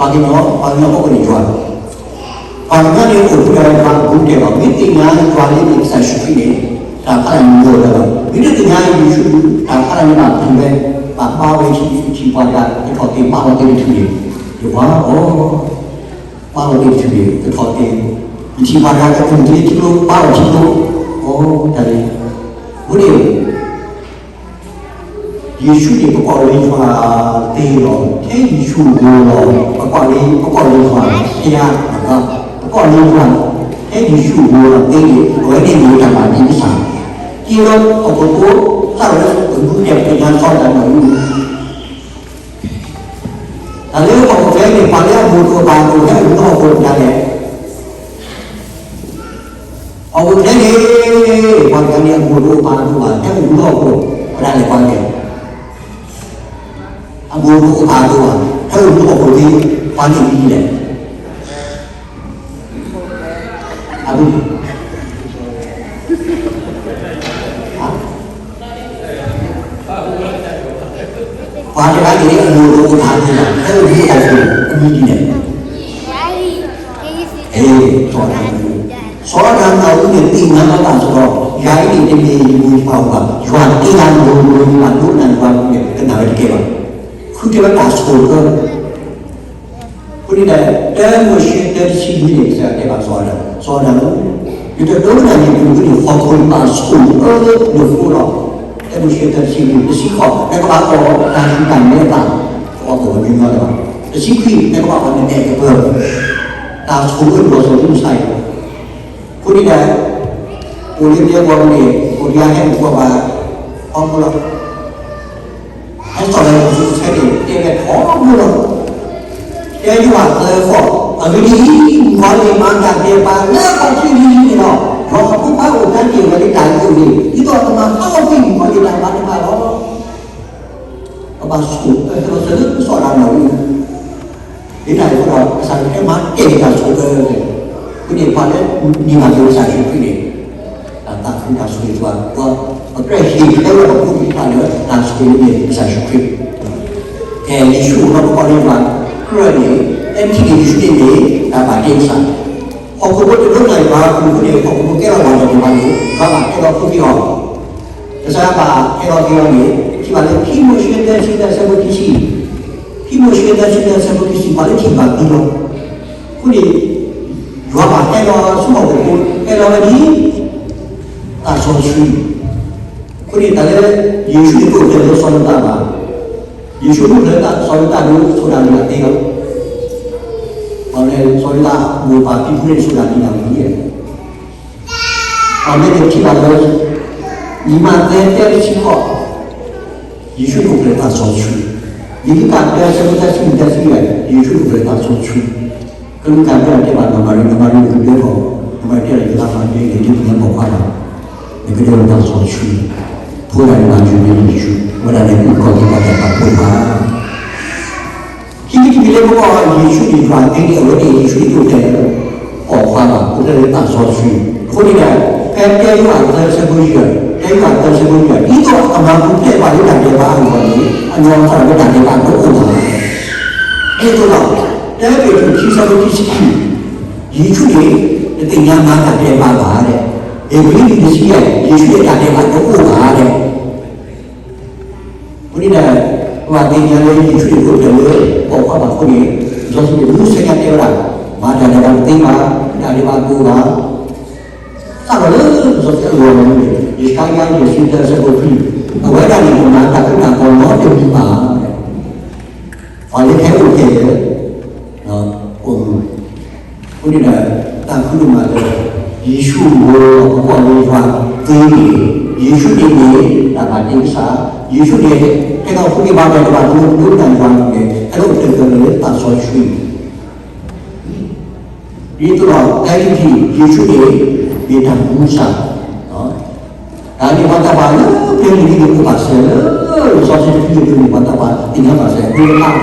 ိကီၢ်ဖိ, ပှၤကညီ, ပှၤကညီဖိန့ၣ်ယွၤ, ပှၤကညီန့ၣ်အိၣ်ဖှိၣ်တၢ်ဝဲပှၤအဘူးကတၢၢ်လီၤ. မ့ၢ်သ့ၣ်ညါယွၤလၢမ့ၢ်ကစၢ်ယ့ၣ်ၡူးခရံာ်န့ၣ် တၢ်ဖးဒိၣ်န့ၣ်လီၤလီၤ. မ့ၢ်တသ့ၣ်ညါယ့ၣ်ၡူး တၢ်ဖးဒိၣ်န့ၣ်ဘၣ်ဖုးဝဲ, ဘၣ်ဘါဝဲထံထံပှၤတဂၤ ကထီၣ်သ့ၣ်ဘါလီၤသ့ၣ်တထူၣ်န့ၣ်, ယဝၤအီၤ, ဘါလီၤသ့ၣ်တထူၣ်န့ၣ် ကထီၣ်သ့ၣ်, ယထံပှၤတဂၤကထူၣ်သ့ၣ်ထံကျိ ဘါလီၤထံကျိ, အီၤတၢ်န့ၣ်, အဃိန့ၣ် ယ့ၣ်ၡူးန့ၣ် ပကိးလၢယွၤသ့လီၤ. ထဲယ့ၣ်ၡူးအဂီၢ်လီၤ. ပကိးလၢ, ပကိးလၢယွၤ, ပကိးလၢယွၤ, ထဲယ့ၣ်ၡူးအဂီၢ်လီၤသ့န့ၣ် အဝဲန့ၣ်မ့ၢ်တၢ်ဘၣ်တ့ကစၢ်. က့ၤလီၤဟီၣ်ခိၣ်ဖိ, စးထီၣ်လၢပဂုၢ်ဒဲး ပသ့ၣ်ညါစီၤဒၤနံးအူ တၢ်လၢဟီၣ်ခိၣ်ချၢန့ၣ် ပှၤလၢအမိၢ်တအိၣ်ပၢ်တအိၣ် ဟဲအိၣ်လၢဟီၣ်ခိၣ်ဒၣ်လဲာ် ဟီၣ်ခိၣ်ချၢန့ၣ် ပှၤတဂၤန့ၣ် အမိၢ်တအိၣ်ပၢ်တအိၣ်ဘၣ် ဟဲအိၣ်လၢဟီၣ်ခိၣ်ဒၣ်လဲာ် ပှၤတဂၤန့ၣ် အမိၢ်တအိၣ်ပၢ်တအိၣ်ဘၣ် ဟဲအိၣ်လၢဟီၣ်ခိၣ်ချၢ ပှၤန့ၣ်မံၤဒ်လဲၣ် အဒိ ပှၤတဂၤန့ၣ် အမိၢ်တအိၣ်ပၢ်တအိၣ်ဘၣ် ဟဲအိၣ်လၢဟီၣ်ခိၣ် အမံၤဒ်လဲၣ် စီၤဒၤနံးအူ, စီၤဒၤနံးအူန့ၣ် သ့ၣ်ညါလီၤတၢ်ဆိၣ်ဒီး ယၤအံၤန့ၣ်တမ့ၢ်ယမိၢ်ယပၢ်အအိၣ်ဘၣ်, ယွၤတ့လၢယမိၢ်ယပၢ်ဒိကနၣ်ယွၤန့ၣ် ကနၣ်ဝဲတကဲဘၣ်. ဃုထၢဝဲတၢ်ဆိၣ်အၢ အဃိန့ၣ်ဒီး တၢမိၤၡ့ သၢဆံနွံန့ၣ် ကစၢ်ယွၤတဲဘၣ်စီၤဒၤ, စီၤဒၤဧၢ, ယတဒိကနၣ်နၤတမံၤန့ၣ် ဟီၣ်ခိၣ်န့ၣ်ဘၣ်ဆိၣ်အၢလၢနဃိလီၤ. တၢမိၤၡ့ သၢဆံနွံ တဆံဃိး, နကဘၣ်အီၣ်တၢ်ဆူၣ်တၢ်မဲအသၣ်, အီၣ်ကဝီၤညီညီလီၤ. တဆံခွံ, နကဘၣ်အီၣ်နအဲၣ်ကပၢၤ, တၢ်ဆိၣ်အၢလီၤစီၤဒၤနံးအူန့ၣ် အဃိန့ၣ်ဒီး အိၣ်လၢကျဲဝီၤန့ၣ် အိၣ်ဒီးဟဲအိၣ်ဘၣ် ထီဘိလီၤ. ဟဲစိာ်လီၤလၢကဆဲန့ၣ် တဲဝဲထီဘိလီၤ. တဲယွၤသၢဃီ, အဂ့ၢ်ဒ်အံၤ, မုၣ်ကီၤလံၢ်မၤတၢ်ဒဲးဘးလၢအခီၣ်ထံးလံန့ၣ်လီၤ. ယွၤအဖိခွါအိၣ်ဖျါတ့ၢ်ဝဲလၢတၢ်အုၣ်က့ၢ်န့ၣ် ဒ်သိးအကမၤဟးဂီၤကွံာ်မုၣ်ကီၤလံၢ်တၢ်ဘါတဖၣ်လီၤ. ကဘၣ်ဆိၣ်အၢလီၤစၢၤလၢစီၤဒၤနံးအူ ဒ်န့ၣ်အဃိဒီး ကစၢ်ယွၤဟဲမၤတ့ၢ်တၢ်ဆိၣ်အၢ, အဃိန့ၣ် ပှၤလၢနံၤဘၣ်က့ၤကစၢ်ယ့ၣ်ၡူးခရံာ်န့ၣ် တၢ်သးခုတၢ်ဆိၣ်ဂ့ၤ ပကြၢးဟ့ၣ်ခဲလၢာ်အဖိသ့ၣ်တဖၣ်လၢ တၢ်ဆိၣ်ဂ့ၤလၢမ့ၢ်ကစၢ်ယ့ၣ်ၡူးခရံာ်, ကဲ ယ့ၣ်ၡူးအဃိ ပကိးလၢယွၤကြၢးန့ၣ် တၢ်ထံၣ်န့ၢ်ယ့ၣ်ၡူးန့ၣ်မ့ၢ်တၢ်ဘၣ်တ့ကစၢ်, ဟီၣ်ခိၣ်ဖိတဒိကနၣ်ယွၤအဃိန့ၣ် ဟီၣ်ခိၣ်ဖိကဲထီၣ်ဝဲတၢ်ဒဲးဘးန့ၣ် ယွၤဘၣ်ဟဲလီၤဖှူက့ၤအီၤ ကစၢ်ယွၤဘၣ်ဟဲလီၤက့ၤအီၤန့ၣ် ထံၣ်ဘၣ်လၢခံမိၤၡ့ သၢဆံသၢ အဆၢဖိခံဆံ, ခံမိၤၡ့ သၢဆံသၢ အဆၢဖိခံဆံ ပှၤလၢထံၣ်ဘၣ်သံလီၤ. အဃိန့ၣ် ယွၤဘၣ်ဟဲလီၤဆူဟီၣ်ခိၣ်ဖိ ဟဲလီၤဝဲဒ် သးစီဆှံ, အဃိန့ၣ် တၢ်လၢ ယ့ၣ်ၡူးန့ၣ်တအိၣ်ဖျဲၣ်လၢစီၤယိၤသးဘၣ်, ယ့ၣ်ၡူးအိၣ်ဖျဲၣ်လၢစီၤယိၤသးဒီး စီၤဒၤဝံးအသ့လီၤ. ပှၤလၢစီၤယိၤသးမိၢ်ပၢ်ဖံဖုန့ၣ် စီၤဒၤဝံးန့ၣ် အဝဲန့ၣ်ထံၣ်ဘၣ်လၢ နံၤမးသဲ သၢဆံဃိး, ယ့ၣ်ၡူးအိၣ်ဖျဲၣ်သးစီဆှံ, လံာ်လူၤကၣ် သၢဆံ သၢဆံ သၢဆံ ယ့ၣ်ၡူးအိၣ်ဖျဲၣ်သးစီဆှံ, ကလူးကၣ်ဒၢတဲဘၣ်နီၢ်မၤရံ နီၢ်မၤရံ နကဒၢထီၣ်, နီၢ်မၤရံတဲလီၤ ယသးမၤဒၢ ယဒုးသ့ၣ်ညါပိာ်ခွါဘၣ်, နကဒၢထီၣ်သးစီဆှံ, ဖိဒၣ်န့ၣ်မၤစၢၤန့ၢ်ယ့ၣ်ၡူး, ဝဲဒၣ်န့ၣ် အုၣ်ကီၤက့ၤပှၤတၢ်ပာ်ဖှိၣ်တဖၣ် ခံမံၤတမံၤလၢပဂီၢ် ယ့ၣ်ၡူးန့ၣ်ယွၤသ့န့ၣ် အဝဲန့ၣ်ယ့ၣ်ၡူးန့ၣ်တအိၣ်ဖျဲၣ်လၢ ပိာ်ခွါဘၣ်, အိၣ်ဖျဲၣ်လၢသးစီဆှံ, အဃိန့ၣ်ဒီး ဖဲတၢယိၤဟၣ်သၢဆၢဖိယဲၢ်, တၢယိၤဟၣ်သၢဆၢဖိယဲၢ် ဒ်သိးအကမၤပူၤဖျဲးပှၤလၢတၢ်ဒဲးဘးအဂီၢ်န့ၣ် အနီၢ်ကစၢ်ဒၣ်ဝဲတၢ်ဒဲးဘးတအိၣ်ဘၣ်. ဒ်သိးဒီး တၢပ့းတရူးခံဆၢဖိခံဆံခံ ယ့ၣ်ၡူးန့ၣ် တသ့ၣ်ညါမၤတၢ်ဒဲးဘးဘၣ်ဒီး ဧ့ၤဘြံၤခံဆံယဲၢ် ယ့ၣ်ၡူးန့ၣ်တၢ်ဒဲးဘးတအိၣ်ဘၣ်ဒီး အဃိန့ၣ်ဒီး ပဘၣ်သ့ၣ်ညါလၢယ့ၣ်ၡူးန့ၣ်အိၣ်ဖျဲၣ်လၢပိာ်ခွါဘၣ်အဃိန့ၣ် လံာ်စီဆှံန့ၣ် မုၢ်ဆ့ၣ်ညါတဲဝဲဒၣ် မၤတၢ်ဒဲးဘးတသ့ဘၣ်, တၢ်ဒဲးဘးတအိၣ်ဘၣ်. စးထီၣ်လၢလံာ်စီဆှံအလီၢ်န့ၣ် ယၡါယၤ ယဲၢ်ဆံသၢ အဆၢဖိခွံ, အဝဲဒၣ်န့ၣ် ကမၤတၢ်ဃူတၢ်ဖိးနီတမံၤဘၣ်. ပှၤလၢဟဲအိၣ်ဖျဲၣ်လၢ အိၣ်မူ အဃိန့ၣ်ဒီး တၢ်ဖံးတၢ်မၤလၢ ယ့ၣ်ၡူးအဂီၢ် ပကိးလၢယွၤသ့န့ၣ် ယ့ၣ်ၡူးန့ၣ်မ့ၢ်တၢ်ဘၣ်တ့ကစၢ်, ယ့ၣ်ၡူးန့ၣ် ဟဲလီၤဃုက့ၤဘၣ်တၢ်တဘၣ် ပဒိကနၣ်ယွၤန့ၣ် ဟဲလီၤအိၣ်ဖျဲၣ်လၢသးစီဆှံ ဒ်သိးဒီး တၢ်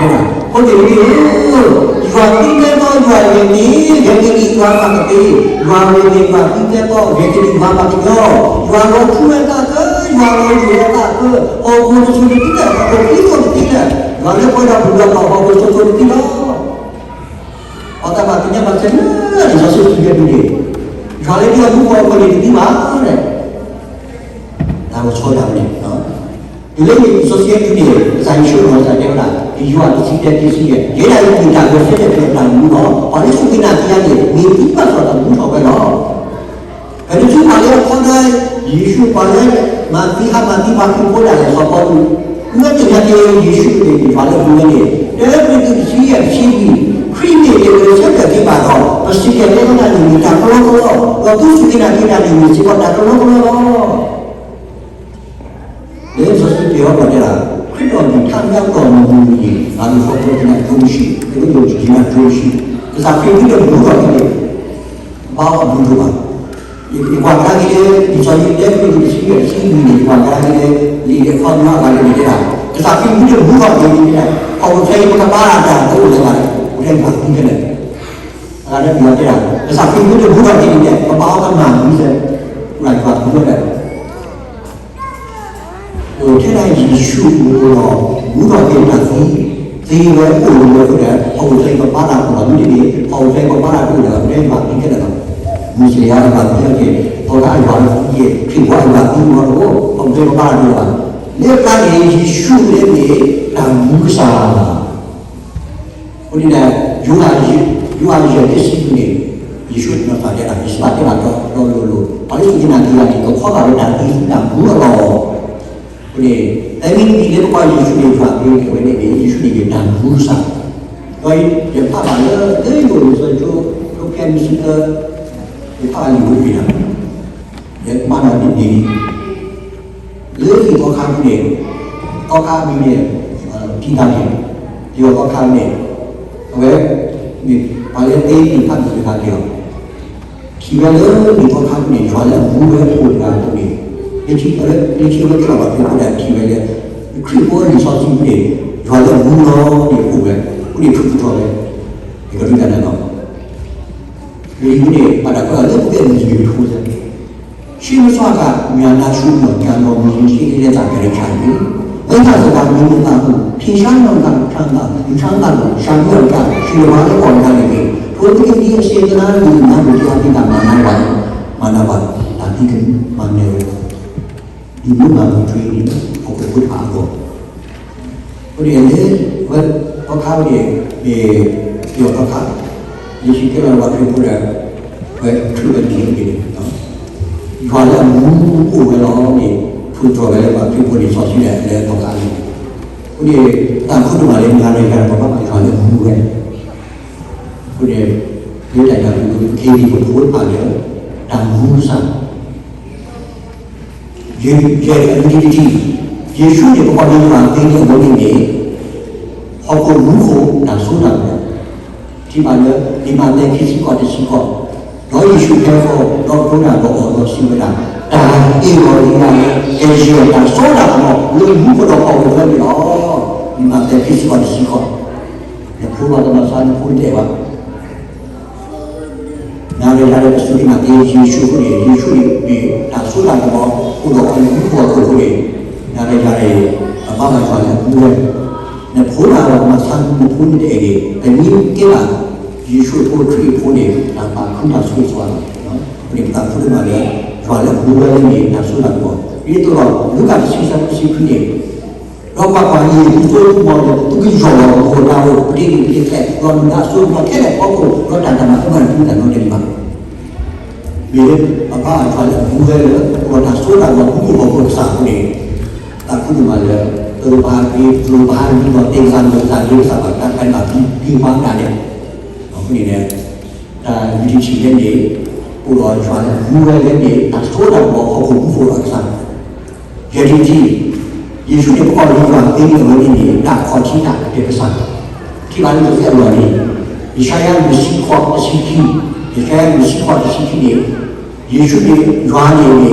အံၤ ယ့ၣ်ၡူးန့ၣ် မ့ၢ်တၢ်မူကစၢ် တၢ်န့ၣ်ပှၤသးပှၢ်လၢ ဖဲန့ၣ်န့ၣ် အိၣ်ဘၣ်စၢၤလၢ လံာ်စီဆှံတဆံန့ၣ် ပှၤသးပှၢ်သ့ၣ်ညါဘၣ်စၢၤ ဒ်လၢပာ်ဖျါတၢ် ဖိသ့ၣ်လံၤဧၢ, ယွၤသံကွဲးသီ ယွၤဂဲၤက့ၤ ဂဲၤက့ၤဒံးယွၤဘၣ်ကသ့, ယွၤဂဲၤက့ၤ ယွၤသံကွဲးသီ ဂဲၤက့ၤဒံးယွၤဘၣ်ကညီ, ယွၤလီၤထူဝဲသးသၢ, ယွၤလီၤယိာ်ဝဲသးသၢ, ဟီၣ်ခိၣ်တစိၤတသံလၢာ်, ဟီၣ်ခိၣ်ခံစိၤတသံလၢာ်, ယွၤလၢပှဲၤဒီးပူၤဒီး ဟီၣ်ခိၣ်စိၤစိၤတသံလီၤ. ပှၤတၢ်ဘၣ်သ့ၣ်ညါဘၣ်ဆၣ်လၢလံာ်စီဆှံစံးဝဲဒၣ်န့ၣ်, ယွၤလၢတၢ်မူဃီအဃိန့ၣ်တသံဘၣ်န့ၣ်, တၢ်ကဆီဒၣ်န့ၣ်, တုၤလၢလံာ်စီဆှံအပူၤန့ၣ် ကစၢ်ယ့ၣ်ၡူးအီၤစံးတဲဝဲဒၣ်, ယွၤတဆံတဲတဆံယဲၢ်, ယဲဒၣ်အံၤမ့ၢ်တၢ်ဂဲၤဆၢထၢၣ်ဖဲတၢ်မူလီၤ. ပှၤလၢအသ့ၣ်ညါက့ၤယၤန့ၣ် မ့ၢ်သံဘၣ်ဆၣ်တၢ်မူထီၣ်ဝဲလီၤ. ပမ့ၢ်ထံၣ်ပှၤလၢအဖီဒၢ ယ့ၣ်ၡူး ပှၤလၢမၤသံဟးမၤသံပှၤခရံာ်ဖိဒၣ်လဲာ်စီၤပီလူး, မ့ၢ်သ့ၣ်ညါက့ၤယ့ၣ်ၡူးန့ၣ် ယွၤလၢအမူဝဲန့ၣ်, တၢ်ပရံးသုးတဆံယဲၢ်တဆံလွံၢ်, ခရံာ်မ့ၢ်တဂဲၤဆၢထၢၣ်က့ၤဘၣ်ဒီး ပစံးကဲၤတဲဝဲဒၣ်န့ၣ်မ့ၢ်တၢ်ကလီကလီ, ဒီးသုစူၢ်က့ၤနာ်က့ၤတၢ်န့ၣ်မ့ၢ်စ့ၢ်ကီးတၢ်ကလီကလီလီၤ. လံာ်စီဆှံတဲအီၤပှၤတဲဒၣ်, ခရံာ်ဒီးမ့ၢ်ထါမ့ၢ်အီၣ်မူမူန့ၣ် ဘၣ်မ့ၢ်ဃီဖိကနၣ်ဒိၣ်မဆံး, တလိၣ်ယိာ်ကနၣ်ဒိၣ်မဆံး, ကစၢ်ခရံာ်မ့ၢ်တမူထီၣ်က့ၤန့ၣ် ဘၣ်အီၣ်မူဒိၣ်ဘၣ်. ယကွၢ်ကဒါက့ၤလၢ လံာ်စီဆှံတဲ ခရံာ်တဆံယဲၢ်တဆံလွံၢ်န့ၣ် ယကွၢ်ကဒါက့ၤလၢ လံာ်အခီပညီအဂၤန့ၣ်တဲဒၣ်, ကစၢ်ခရံာ်မ့ၢ်တမူထီၣ်က့ၤန့ၣ်, အဝဲဖဲအံၤပကဘၣ်တၢ်တအိၣ်လၢၤဘၣ်, ပကဘၣ်သံခဲလၢာ်. အဂၤလၢပှၤတဲဒၣ် ကစၢ်ခရံာ်မ့ၢ်တမူထီၣ်က့ၤန့ၣ် ပဘၣ်အီၣ်ကမၣ်မံၤလၢ ပှၤယွၤမူဝဲဒၣ် ထဲဒၣ်ယ့ၣ်ၡူးအိၣ်ဒီး မူထီၣ်က့ၤတၢ်သံ, သ့ဝဲအိၣ်လၢဝဲအဃိဒီး ဟီၣ်ခိၣ်ချၢအံၤပဘၣ်တၢ်ပလီၢ်မ့ၢ်တန့ၣ်, ဟီၣ်ခိၣ်ချၢအံၤပဘၣ်တၢ်တအိၣ်ဒီး ပတဲယွၤသံခဲလၢာ်လီၤ. မုၢ်စ့ၢ်ယွၤအဘၣ်သံအီၤက့ၤ, သီခါအယွၤသံက့ၤ, ခရံာ်ဖိအယွၤသံမီၤတအိၣ်, ဟီၣ်ခိၣ်ချၢအံၤပဘၣ်တၢ်တအိၣ်ဘၣ်. လၢတၢ်န့ၣ် ယ့ၣ်ၡူးလၢန့ၣ် တၢ်မူကစၢ် အဃိန့ၣ်ဒီး ယိၤဟၣ်ယဲၢ်တဆံလွံၢ်န့ၣ်, ယ့ၣ်ၡူးနီၢ်သးတဲဒၣ်, ယ့ၣ်ၡူးဘၣ်တဲဘၣ်ဒီးလိၤလိၤ, ပှၤလၢစူၢ်က့ၤနာ်က့ၤယၤန့ၣ် ကဖီၣ်ဃာ်ဝဲတၢ်သံတၢ်မူအလီၢ်. အဃိန့ၣ် ဖဲမ့ၢ်မံၤလၢပကွၢ်ယ့ၣ်ၡူးန့ၣ် ယွၤမ့ၢ်ကဲဝဲန့ၣ်န့ၣ် ယ့ၣ်ၡူးန့ၣ်မ့ၢ်တၢ်မူကစၢ်. ဒီးယဖးဘၣ်လၢ လၢယိၤလံာ်စီဆှံ ကျိဖဲမုၢ်ဆ့ၣ်သၢ, ယဖးဘၣ်လံာ်ဝဲတဘ့ၣ်ဒီး ယကမၣ်ဒီးန့ၣ်န့ၣ် လၢသီခါပူၤန့ၣ်, သီခါပူၤန့ၣ်, ထံၣ်တၢ်န့ၣ်, ယွၤသီခါန့ၣ်, အဝဲ, မ့ၢ်ပှၤလၢသ့န့ၣ်ဖးမုၢ်တဂၤက့ၤအီၤ, ထံၣ်ဝဲလၢလံာ်သီခါပူၤန့ၣ် ယွၤလၢအမူဝဲဖိတဂၤအသိးန့ၣ်, လၢခံ, လၢခံဝဲသ့ၣ်လီၤဘၣ်ဖဲအဃိဒီးထံၣ်ဝဲလၢ ခရံာ်ဖိလံာ်စီဆှံပူၤန့ၣ်, ယွၤလၢအမူလီၤန့ၣ်အိၣ်ဝဲ, အဃိန့ၣ်ထုးကတီၤဝဲ, ယကဒုးတၢ်န့ၣ်လီၤ. လံာ်ပူၤန့ၣ် ဘၣ်တၢ်ကွဲးအီၤလၢပကဲမုၢ်ယ့ၣ်ကထိ ရှေးမဆွါအခါ များများရှုံးတော့ ကျန်တော်မူခြင်းရှိသေးတဲ့ သံဃာတွေချားပြီ။ မိစ္ဆာစကား မင်းမသာမှု ထင်ရှားလောင်သာ ထမ်းသာ လူထမ်းသာကို ရှာတွေ့တော့ ကျန်တော်မူခြင်းရှိသေးတဲ့ သံဃာတွေချားပြီ။ ထိုသို့ ဒီအစေတနာ လူများကို တရားသင်တာ မဏ္ဍပါ မဏ္ဍပါ တာသီကမဏ္ဍဝဲ လူမျိုးမှာ မူထွေးနေ ဟောက်ကို ဝိုက်ဖာ အပေါ် အဃိန့ၣ် လၢဝဲသီခါန့ၣ် မ့ၢ်ပယီၤသီခါ, ယ့ၣ်ၡူးကဲလီၤဝဲခရံာ်ဖိဒီး ဝဲထုးဝဲလံာ်န့ၣ်, ယွၤလၢအမူအိၣ်ဝဲလီၤန့ၣ် ထုးထီၣ်ဝဲလၢပှၤခရံာ်ဖိန့ၣ် စီဆှံဒီးလၢသီခါန့ၣ်, အဃိန့ၣ် တၢ်ခိၣ်တမၤလၢနၤဒီးယၤ ပဘၣ်ယွၤလၢအမူဝဲ, အဃိန့ၣ် လၢတၢ်ယွၤပူၤ ပက့ၤဒံးပဖိတဖၣ်လၢ တၢ်မူကစၢ် ယဲၢ် identity, ယ့ၣ်ၡူးန့ၣ် ပကီၢ်လၢယွၤသ့န့ၣ်အဝဲန့ၣ်န့ၣ်, ဟီၣ်ခိၣ်မူခိၣ်တၢ်စိတၢ်ကမီၤ, ထံၣ်ဘၣ်လၢ လံာ်မးသဲ ခံဆံဃိး တဆံဃိး, ဒီးယ့ၣ်ၡူးဟဲဃီၤ ဒီးဒိတၢ်ဒီးအီၤဒီးစံးဝဲဒၣ်, တၢ်ဟ့ၣ်လီၤလံယၤလၢ ကယဲၢ်တၢ်စိတၢ်ကမီၤ လၢမူခိၣ်ဒီးဟီၣ်ခိၣ်တဖၣ်န့ၣ်လီၤ. လံာ်မးသဲ ခံဆံဃိး တဆံဃိး, နဖိဘၣ်ကမၤဆါနဖိတအဲၣ်ဘၣ် နၤဒီးယၤဒီး ပစူၢ်က့ၤနာ်က့ၤယ့ၣ်ၡူးအဃိန့ၣ် ယ့ၣ်ၡူးန့ၣ်မ့ၢ်တၢ်စိတၢ်ကမီၤ အိၣ်ဒီးအီၤလၢမူခိၣ်ဟီၣ်ခိၣ်အဃိန့ၣ်, နၤဒီးယၤန့ၣ် ပဘၣ်ဘၣ်ယွၤလၢအမူဝဲ, နဖိနၤဒီးမၤဆါနဖိန့ၣ်တအဲၣ်န့ၣ် ပမ့ၢ်ကဲဘၣ် ယ့ၣ်ၡူးအဖိခရံာ်အဖိန့ၣ် တၢ်သးခုတၢ်ဆိၣ်ဂ့ၤဆိၣ်ဝါလီၤ. အဃိန့ၣ် ပသးခုဒိၣ်မးလၢ ယွၤလၢအမူဝဲလၢန့ၣ် တၢ်စိတၢ်ကမီၤ, ဒ်သိးဒီး လူၤကၣ် တဆံ ဆၢဖိ တဆံခွံန့ၣ် ဒီးကွၢ်ကွၢ်, ယ့ၣ်ၡူးသိမီၤလၢ သုကယီၢ်လီၤ မူခိၣ်တၢ်အိၣ် ပတ့ၢ်နံၤပတ့ၢ်ကျဲ ဒီးနုာ်လီၤအစိကမီၤခဲလၢာ်အဖီခိၣ် ဒီးတၢ်တမၤကမၣ်တဖုတၢ်နီတမံၤဘၣ်. မ့ၢ်လၢပဘၣ်ယွၤလၢအမူဝဲလၢ ပအိၣ်ဒီးတၢ်စိတၢ်ကမီၤ မူခိၣ်ဟီၣ်ခိၣ်အကစၢ်အဃိန့ၣ်, သးခုဒိၣ်မးလၢ ပဘၣ်က့ၤ ပဘၣ်ဒ်သိးသ့ၣ်ကစၢ် မုၢ်ကစၢ် ဒ့ကစၢ် ဘၣ်တၢ်ဖဲဘၣ်ဒံးဘၣ်ဒၣ်လဲာ်, အဃိန့ၣ် တၢ် unity လၢန့ၣ် အိၣ်ဒီးယွၤလၢအမူဝဲလၢန့ၣ် တၢ်စိတၢ်ကမီၤဟီၣ်ခိၣ်မူခိၣ်အကစၢ်, unity, ယ့ၣ်ၡူးန့ၣ် ပကီၢ်လၢယွၤသ့န့ၣ်အဝဲန့ၣ်န့ၣ် တၢ်ခီၣ်ထံးတၢ်ကတၢၢ်ကစၢ်, ထံၣ်ဘၣ်လၢပသ့ၣ်အလီၢ်န့ၣ်, ယၡါယၤ လွံၢ်ဆံဃိး တဆံခံ, ယၡါယၤ လွံၢ်ဆံဃိး တဆံခံန့ၣ်, ယ့ၣ်ၡူးန့ၣ် ယွၤန့ၣ်န့ၣ် တၢ်ခီၣ်ထံးတၢ်ကတၢၢ်ကစၢ်, လၢပသ့ၣ်အလီၢ်န့ၣ်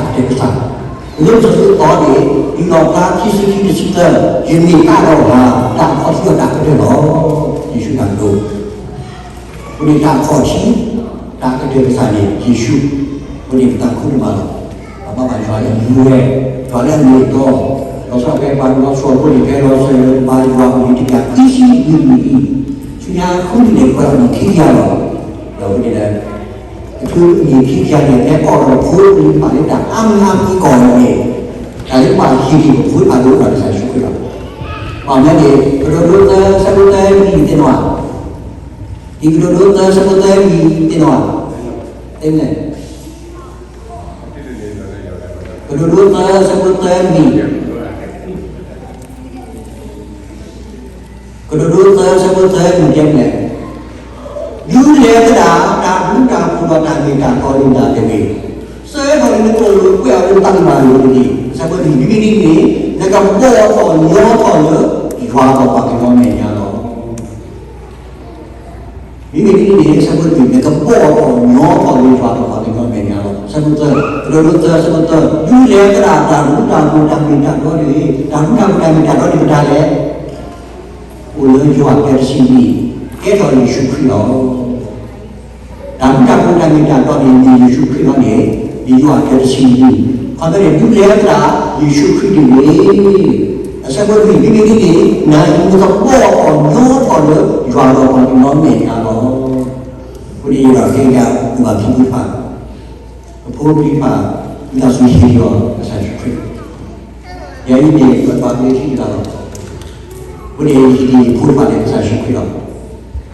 ဒ်သိးဖျါ ခံဆံခံ တဆံသၢ, ယမ့ၢ်တၢ်ဒီးတၢ်ခီၣ်ထံးဒီးတၢ်ကတၢၢ်လီၤ. ယ့ၣ်ၡူးတၢ်ဒိ အဃိန့ၣ်တၢ်ခီၣ်ထံး တၢ်ကတၢၢ်ကစၢ်န့ၣ် ယ့ၣ်ၡူး, အဃိန့ၣ်ပသးခုဒိၣ်မးလီၤ. ပဘၣ်ဘၣ်ယွၤလၢအမူဝဲ, ယွၤလၢအမ့ၢ်အတီ, လီၤဆီဖဲပှၤလီၤဆီအဃိန့ၣ် ဖဲလီၤဆီလၢပဘါယွၤအမံၤတပျၢ် ခံဆံလွံၢ်နံၣ်အံၤ, ညါဃုနံၣ်န့ၣ် ပှၤအနံၣ်ခံကယၤလီၤ. ဒီးဖဲန့ၣ်ဒီး အထူအနံၣ်ခံကယၤန့ၣ် ဟဲအိၣ်ဒီးဖိသ့ၣ်တဖၣ်လၢတၢ်အါမံၤအါမံၤကီၢ်န့ၣ်, တၢ်လၢပှၤဟ့ၣ်ဂံၢ်ဘါဖိသ့ၣ်တဖၣ်ဒိၣ်ဒီးကစၢ်ယ့ၣ်ၡူးခရံာ်လီၤ. ပှၤမ့ၢ်န့ၣ် ကတိၤဒိသၢ ဆၢဖိသၢမံၤသ့ၣ်နီၣ်ဧါ, ဒ်ကတိၤဒိသၢ ဆၢဖိသၢမံၤသ့ၣ်နီၣ်ဧါ, တဲမလဲၣ်. ကတိၤဒိသၢ ဆၢဖိသၢမံၤ ကတိၤဒိသၢ ဆၢဖိသၢမံၤတဲမလဲၣ်, ဒုးလဲၤသဒၣ် တၢ်ဘျုးတၢ်ဖှိၣ်ဒီးတၢ်မ့ၢ်တၢ်တီလၢနၤတဂ့ၤ, စၢထီၣ်လၢနကအိၣ်လၢကွဲးအီၤလၢတၢ်မၤလိာ်တဂ့ၤ. ဆၢဖိတမံၤ မ့မ့ၢ်ဒ်န့ၣ် နကဘီၣ်ထီၣ်ညီထီၣ်လၢ ယွၤဒီးပှၤကညီအမဲာ်ညါလီၤ. မ့မ့ၢ်ဒ်န့ၣ် ဆၢဖိတမံၤ နကဘီၣ်ထီၣ်ညီထီၣ်လၢယွၤဒီးပှၤကညီအမဲာ်ညါလီၤ. ဆၢဖိသၢ, ကတိၤဒိသၢ ဆၢဖိသၢ, ဒုးလဲၤသဒၣ် တၢ်ဘျုးတၢ်ဖှိၣ်တၢ်မ့ၢ်တၢ်တီတဂ့ၤ. တၢ်ဘျုးတၢ်ဖှိၣ်တၢ်မ့ၢ်တၢ်တီန့ၣ်မတၤလဲၣ်. အိၣ်လၢယိၤဟၣ်တဆံနွံ, ကဲထီၣ်ယ့ၣ်ၡူးခရံာ်လီၤ. တၢ်ဘျုးတၢ်ဖှိၣ်တၢ်မ့ၢ်တၢ်တီန့ၣ် မ့ၢ်ယ့ၣ်ၡူးခရံာ်လီၤန့ၣ်, ဒ်ယိၤဟၣ်တဆံနွံ, ခီဖျိန့ၣ် ဒုးလဲၤသဒၣ် ယ့ၣ်ၡူးခရံာ်တဂ့ၤ. အဆၢဖိလွံၢ် မ့မ့ၢ်ဒ်န့ၣ် နကဘီၣ်ထီၣ်ညီထီၣ်လၢ ယွၤဒီးပှၤကညီအမဲာ်ညါလီၤ. အဃိန့ၣ်ဒီး ခဲကနံၣ်အံၤ ပှၤခံဖုတဖၣ် ပဖိပလံၤတဖၣ် မ့ၢ်တၢ်ဆိၣ်ဂ့ၤဒီးကစၢ်ယ့ၣ်ၡူးခရံာ်, ယၤအံၤန့ၣ် ပဘၣ်မ့ၢ်ထံၣ်တၢ်လီၤ. အဃိ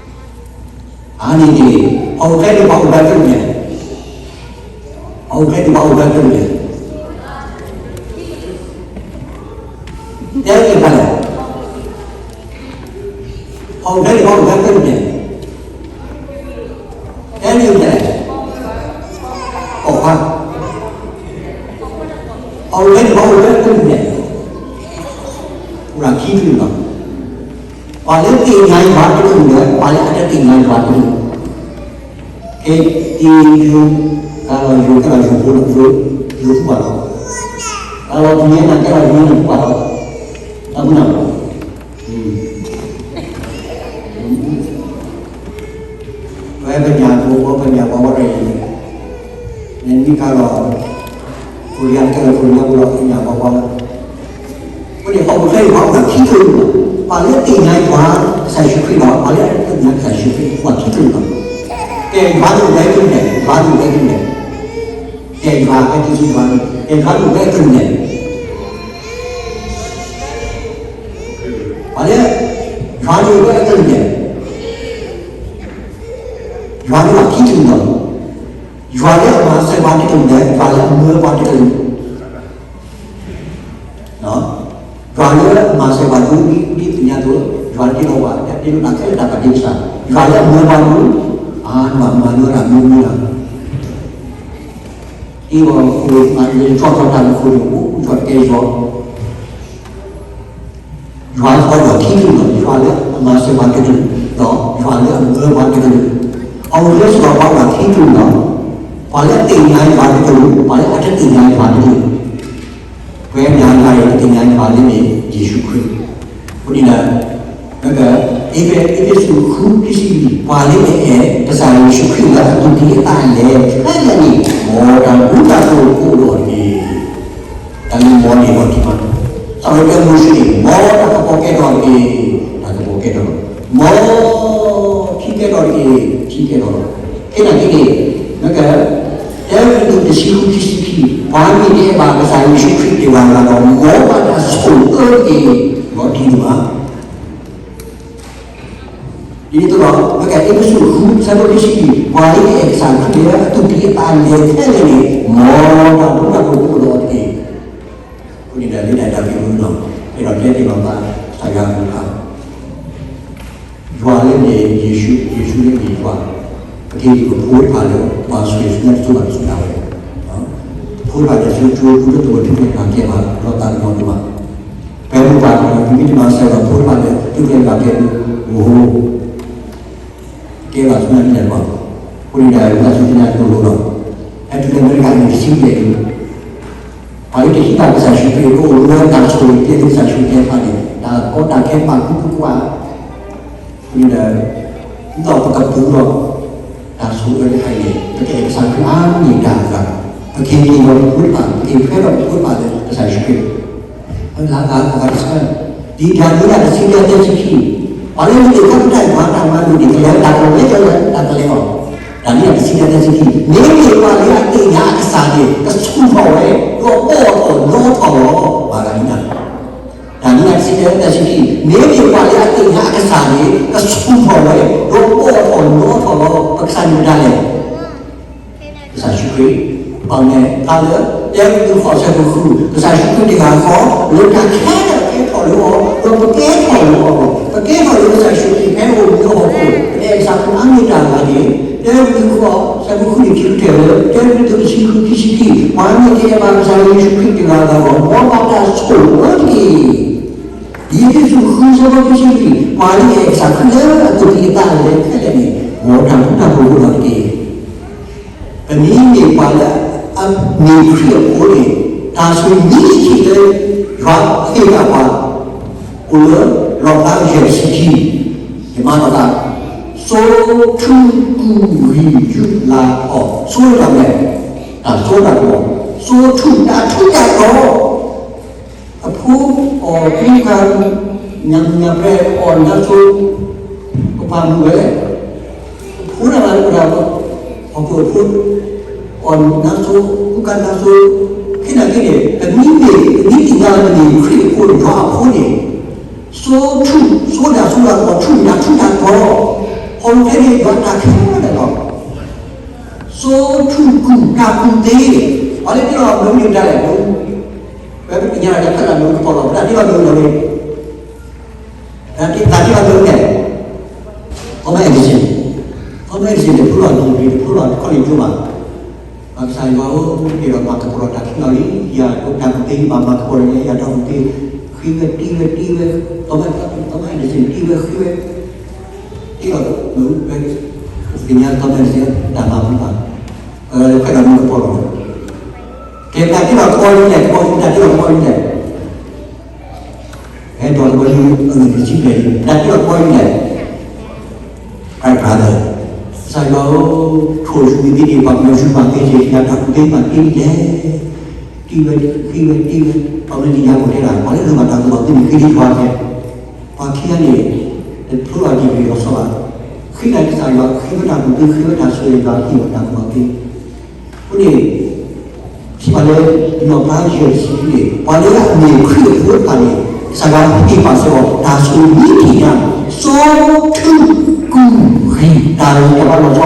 န့ၣ် ယဟံးန့ၢ်ယဖိတဖၣ်န့ၣ် ကစၢ်ယ့ၣ်ၡူးခရံာ်လီၤ. အါန့ၢ်န့ၣ် ဟီၣ်ခိၣ်ချၢန့ၣ် ပှၤအိၣ်ဝဲကလုာ်လဲၣ်. ဟီၣ်ခိၣ်ချၢန့ၣ် ပှၤအိၣ်ဝဲကလုာ်လဲၣ်. တဲန့ၣ်တၢ်လဲၣ်. ဟီၣ်ခိၣ်ချၢန့ၣ် ပှၤအိၣ်ဝဲကလုာ်လဲၣ်. တဲန့ၣ်တၢ်လဲၣ်. ကိးခွါ, ဟီၣ်ခိၣ်ချၢန့ၣ် ပှၤအိၣ်ဝဲကလုာ်လဲၣ်. အိၣ်ဒၣ်ခံကလုာ်လီၤ. ပှၤလၢသ့ၣ်ညါယွၤတကလုာ်ဒီး ပှၤလၢအတသ့ၣ်ညါယွၤတကလုာ်, ကဲ, ကဲယိၤ, ကဲလီၤယိၤ, ကဲလီၤယိၤဖိလီၤ, ယိၤ, ယိၤဖိဘၣ်လီၤ. ကဲလီၤပှၤကညီန့ၣ် ကဲလီၤယိၤန့ၣ်ဖိဘၣ်လီၤ. တၢ်မုၢ်နၤဘၣ်. ဝဲပညၣ်ဖိ ပညၣ်ဝါဝဲရၣ်အံၤ, နမ့ၢ်ကဲလီၤ ခိရံယါ ကဲလီၤခိရံယါဖိလီၤ ပညၣ်ဝါဝါဝဲ. အဃိန့ၣ် ဟီၣ်ခိၣ်ချၢန့ၣ် ပှၤအိၣ်ခံကလုာ်လီၤ. ပှၤလၢသ့ၣ်ညါယွၤကစၢ်ယ့ၣ်ၡူးခရံာ်ဒီး ပှၤလၢအတသ့ၣ်ညါကစၢ်ယ့ၣ်ၡူးခရံာ် ပှၤခံကလုာ်လီၤ. ကဲယွၤန့ၣ်အိၣ်ဝဲကလုာ်လဲၣ်, ယွၤန့ၣ်အိၣ်ဝဲကလုာ်လဲၣ်. ကဲယွၤ ကဲတစုယွၤန့ၣ် ကဲယွၤန့ၣ်အိၣ်ဝဲကလုာ်လဲၣ်. ပှၤလၢ ယွၤန့ၣ်အိၣ်ဝဲကလုာ်လဲၣ်. ယွၤန့ၣ်အိၣ်ခံကလုာ်လီၤ. ယွၤလၢအမၤစၢၤပှၤတကလုာ်ဒီး ယွၤလၢအမၢပှၤတကလုာ်, ယွၤလၢအမၤစၢၤပှၤဒ် ဒ်သ့ၣ်ညါအသိး, ယွၤတ့လီၤပှၤ တ့လီၤတၢ်ခဲလၢာ်တၢ်ဘၣ်တ့ကစၢ်, ယွၤလၢအမၢပှၤဒ် အါနမၤမၤလၢတၢ်မနုၤမနုၤလီၤ. အံၤအီၤ ယွၤတကဲယွၤ ယွၤအိၣ်ဒီးခံကလုာ်လီၤ. ယွၤလၢအမၤစၢၤပှၤတကလုာ်, ဒီးယွၤလၢအမၢပှၤတကလုာ်. အဝဲစ့ၢ်ကီးပှၤအိၣ်ဒီးခံကလုာ်လီၤ. ပှၤလၢအသ့ၣ်ညါယွၤတကလုာ်, ပှၤလၢအတသ့ၣ်ညါယွၤတကလုာ်. ပှၤမ့ၢ်အါဂၤအံၤ တသ့ၣ်ညါယွၤလၢန့ၣ် ယ့ၣ်ၡူးခရံာ်. အဃိန့ၣ်ဒီး အ့းဖ့း အ့းဖ့းစူး ဃု ခံဆံလွံၢ်, ပှၤလၢအအဲၣ်ကစၢ်ယ့ၣ်ၡူးခရံာ်လၢအသူၣ်ကံၢ်အသးလဲၣ်, ခဲလၢာ်န့ၣ် မ်တၢ်ဘျုးတၢ်ဖှိၣ်ကအိၣ်ဒီးတက့ၢ်. တၢ်လၢမ်န့ၣ်လီၤတံၢ်မး, စီၤပၤတဲမိၤၡ့န့ၣ် မ်တၢ်ကပီၤကဲထီၣ်တက့ၢ်, တၢ်ကပီၤကဲထီၣ်, မ်ထံကဲထီၣ်တက့ၢ်, ထံကဲထီၣ်. ခဲလၢာ်န့ၣ် မ့ၢ်က တၢ ကရံၣ်သူး တဆံဃု ခံဆံခံ, ပှၤမ့ၢ်တအဲၣ်ဘၣ်ကစၢ်ယ့ၣ်ၡူးခရံာ်တဂၤဒီး မ်ဘၣ်တၢ်ဆိၣ်အၢတက့ၢ်, လီၤတံၢ်ဒိၣ်မး. ဒ်န့ၣ်အသိးဒီး မ့ၢ်က အ့းဖ့းစူး ဃု ဆၢဖိ ခံဆံလွံၢ်, ပှၤလၢအအဲၣ်ကစၢ်ခရံာ်လၢအသူၣ်ကံၢ်အသးလဲၣ်ခဲလၢာ်န့ၣ် မ်တၢ်ဘျုးတၢ်ဖှိၣ်ကအိၣ်ဒီးအီၤတက့ၢ်. အဃိန့ၣ်ဒီး လၢတၢ်အဲၣ်တၢ်ကွံမုၢ်နီၢ် အဲၣ်ဒိးတဲတ့ၢ်လီၤသး ကစၢ်ယွၤအကလုၢ်ကထါ ယွၤလၢမ့ၢ်ယ့ၣ်ၡူး, ယ့ၣ်ၡူးလၢမ့ၢ်ယွၤ, ပကဟ့ၣ်ပဖိတဖၣ်လၢ ပှၤဆိၣ်ဂ့ၤဆူညါတစိၤဘၣ်တစိၤဒၣ်ဝဲ, ဖိတဖၣ်လဲၤဆူကၠိ ဃုထၢတဝဲ ထူၣ်ဖျဲးက့ၤမၤကဲဘၣ် ဒီးသးကညီၤဒိၣ်မး, ပမ့ၢ်ဘၣ်တၢ် ပမ့ၢ်တမၤစၢၤဒီးဖိတဖၣ်လၢ ထူၣ်ဖျဲးက့ၤမၤကဲဘၣ် အိၣ် ကဲဘၣ်ဆူညါတလဲၤဘၣ်. အဃိန့ၣ်ဒီး ဝံသးစူၤသ့ၣ်ညါလိၤလိၤလီၤ. ဟဲတုၤလၢမ့ၢ်တဂၤန့ၣ် တဆံဘျဲၣ်လံ. ပှၤလၢတဟံးဘၣ်ကစၢ်ယ့ၣ်ၡူးခရံာ် တအိၣ်လၢတၢ်ဆိၣ်ဂ့ၤ ကဲလၢကစၢ်ယ့ၣ်ၡူးခရံာ်တဲတဖၣ်န့ၣ် တၢ်ကီတၢ်ခဲပာ်ဖှိၣ်ကွၢ်ကွၢ်. အဃိန့ၣ်ဒီး ဒ်သိးပကပူၤဒီး တၢ်ဆိၣ်အၢတခါအံၤန့ၣ် ပကအဲၣ်ကစၢ်ခရံာ်အါမံၤတၢ်အသး, ပကဟ့ၣ်ဂံၢ်ဒီးပဖိတဖၣ်, ပကဟ့ၣ်ထွဲဒီးပဖိတဖၣ်လၢကစၢ်ယ့ၣ်ၡူးခရံာ် အဂၤဂၤဂၤတဆၢ, ဒ်ဒၤနံယ့လး တဆံဘျဲၣ် သၢဆံခံ, ပှၤလၢမ့ၢ်တၢ်ကီတၢ်ခဲ ပှၤတၢ်မၤလိာ်န့ၣ် ကလဲၤတၢ်ကီလဲၤကီလဲၤ တၢ်ကလဲၤအီၤ, တၢ်န့ၣ်တဆံတၢ တဆံခံ, မ့မ့ၢ်ပှၤလၢအသ့ၣ်ညါအကစၢ်န့ၣ် ကဆူၣ်ထီၣ်ဝဲ, ဒီးဘီၣ်ထီၣ်နီထီၣ်လီၤ, ပှၤဂၤန့ၣ်တၢ် တၢ်န့ၣ်တဆံတၢ တဆံခံ, မ့မ့ၢ်ပှၤလၢအသ့ၣ်ညါအကစၢ်န့ၣ် ကဆူၣ်ထီၣ်ဝဲ, ဒီးဘီၣ်ထီၣ်နီထီၣ်လီၤ, ပကစၢ်န့ၣ်မတၤလဲၣ် ကစၢ်ယ့ၣ်ၡူးခရံာ်, ပမ့ၢ်ဖးလၢ တဲဝံသးစူၤဃီ ဆၢဖိဃု, ကစၢ်ယ့ၣ်ၡူးခရံာ်တဂၤဃီ လၢတၢ်ခဲလၢာ်ကဲထီၣ်လၢအီၤ, ဒီးပကဲထီၣ်လၢအီၤ, ပကဲထီၣ်လၢကစၢ်ယ့ၣ်ၡူးခရံာ်ဖဲအိၣ်မူအဖီခိၣ်, ပအဲၣ်ကစၢ်အါမံၤတၢ်ဂၤန့ၣ်, တဲဝံသးစူၤဃီ ဆၢဖိဃုန့ၣ် ခံကတၢၢ်လၢ တဲဝံသးစူၤတဆံဃု ခံဆံခံ, ပှၤမ့ၢ်တအဲၣ်ဘၣ်ကစၢ်ယ့ၣ်ၡူးခရံာ်တဂၤဂၤဒီး မ်ပဘၣ်တၢ်ဆိၣ်အၢတက့ၢ်. ယ့ၣ်ၡူးဃု ဆၢဖိခံဆံလွံၢ်, ပှၤလၢအအဲၣ်ကစၢ်ခရံာ်လၢအသူၣ်ကံၢ်အသးလဲၤခဲလၢာ်န့ၣ် မ်တၢ်မူတၢ်ဘှီးအိၣ်ဒီးတက့ၢ်. ပမ့မ့ၢ်ပှၤလၢအမ့ၢ်ခရံာ်အဖိန့ၣ်, တၢ်ဆိၣ်ဂ့ၤမံၤခံလၢ ယွၤဟ့ၣ်လီၤပှၤ အိၣ်လၢ လီၣ်ဖျါယဲၢ်ဆံခံ, ယမၤလိာ်သး, စိထူကူၣ်ဂံၢ်ယူၤလၤထီၣ်, စိတၢ်မနုၤလဲၣ်, တၢ်စိတၢ်ကမီၤ, စိထူ တၢ်ထူးတၢ်တီၤ အဖိအီၣ်ကူကၤ ညၣ်မုၢ်ညၣ်ပြဲ အီၣ်နါစိ ပပၢ်မုၢ်ဝဲလဲၣ်, အဖိဒၣ်မၤလၢပတၢ် ဟီၣ်ခိၣ်အဖိ အီၣ်နါစိ ကူကၤနါစိ, ခဲနာ်က့န့ၣ် ပမ့မ့ၢ် ပမ့ၢ်သ့ၣ်ညါလၢပမ့ၢ်ခရံာ်အဖိ ယွၤအဖိန့ၣ်, စိထူ စိဒၣ်စိလၤကပီၤထူ တၢ်ထူးတၢ်တီၤ, ဟီၣ်ခိၣ်ဖဲန့ၣ် ယွၤတၢ်ခဲလၢာ်လီၤ. စိထူကူၣ် တၢ်ကူၣ်သ့, ပှၤလၢတ့လီၤမ့ၣ်အူန့ၣ်မတၤလဲၣ်, ပဝဲပသ့ၣ်ညါလၢတၢ်ဖဲဒၣ်မ့ၣ်အူကပီၤလီၤ, ပတၢ်တ့လီၤမ့ၣ်အူလီၤန့ၣ်, တၢ်တ့လီၤမ့ၣ်အူန့ၣ်, Thomas Edison, Thomas Edison န့ၣ် ဖျိလီၤ degree န့ၣ် ဖျိလီၤ college မး, ဘၣ်ကစၢ်ယွၤဧၢ, တ့လီၤမၤကပီၤလီၤတၢ်ခံလီၤလံ, ယၤတၢ်ကူၣ်သ့ ဘၣ်မၤကပီၤလီၤလံ ယၤတၢ်ကူၣ်သ့, ဃ့ဝဲတ့ဝဲတ့ဝဲ, Thomas, Thomas Edison တ့ဝဲဃ့ဝဲ တ့လီၤမ့ၣ်အူဝဲ, သ့ၣ်ညါ Thomas Edison တၢ်မၤမူဘၣ်, ဖဲဒၣ်မ့ၣ်အူကပီၤလီၤ, ကဲ တၢ်တ့လီၤကပီၤလံလဲၣ်, တၢ်တ့လီၤကပီၤလံလဲၣ်, ဟဲဒီးကပီၤလံ အဂ့ၢ်တဆံဘျဲၣ်လံ, တၢ်တ့လီၤကပီၤလံလဲၣ်, ကဲ brother, ကစၢ်ယွၤဧၢ, ထိၣ်ယူၤမ့ၢ်သ့န့ၣ် ပှၤကညီယူၤမ့ၢ်သ့န့ၣ် ယၤတၢ်ကူၣ်သ့မ့ၢ်သ့န့ၣ်လဲၣ်, တ့ဝဲဃ့ဝဲတ့ဝဲ, ပှၤမ့ၢ်သ့ၣ်ညါပှၤတဲဒၣ် ပှၤလၢအလိၣ်ဘၣ်တၢ်ကူၣ်ဘၣ်သ့န့ၣ် ဃ့လံယွၤတဲ, ပှၤခံဂၤန့ၣ် တဖျိဘၣ် degree လီၤဆီဘၣ်, ဃ့တၢ်ကစၢ်ယွၤ ဃ့ဝဲတၢ်ကူၣ်သ့ ဃ့ဝဲတၢ်ဆိၣ်ဂ့ၤ ယွၤဟ့ၣ်ဝဲတၢ်ကူၣ်ဘၣ်သ့, အဃိန့ၣ် ထံၣ်ဘၣ်လၢ လီၣ်ဖျါယဲၢ်ဆံန့ၣ် ပှၤလၢအမ့ၢ်ခရံာ်အဖိတဖၣ်န့ၣ် ကစၢ်ယွၤဟ့ၣ်ပာ်စ့ၢ်ကီး တၢ်ဆိၣ်ဂ့ၤမံၤတထံၣ်ညါ, စိထူကူၣ်ဂံၢ် တၢ်ဂ့ၢ်တၢ်ဘါလီၤဆီ,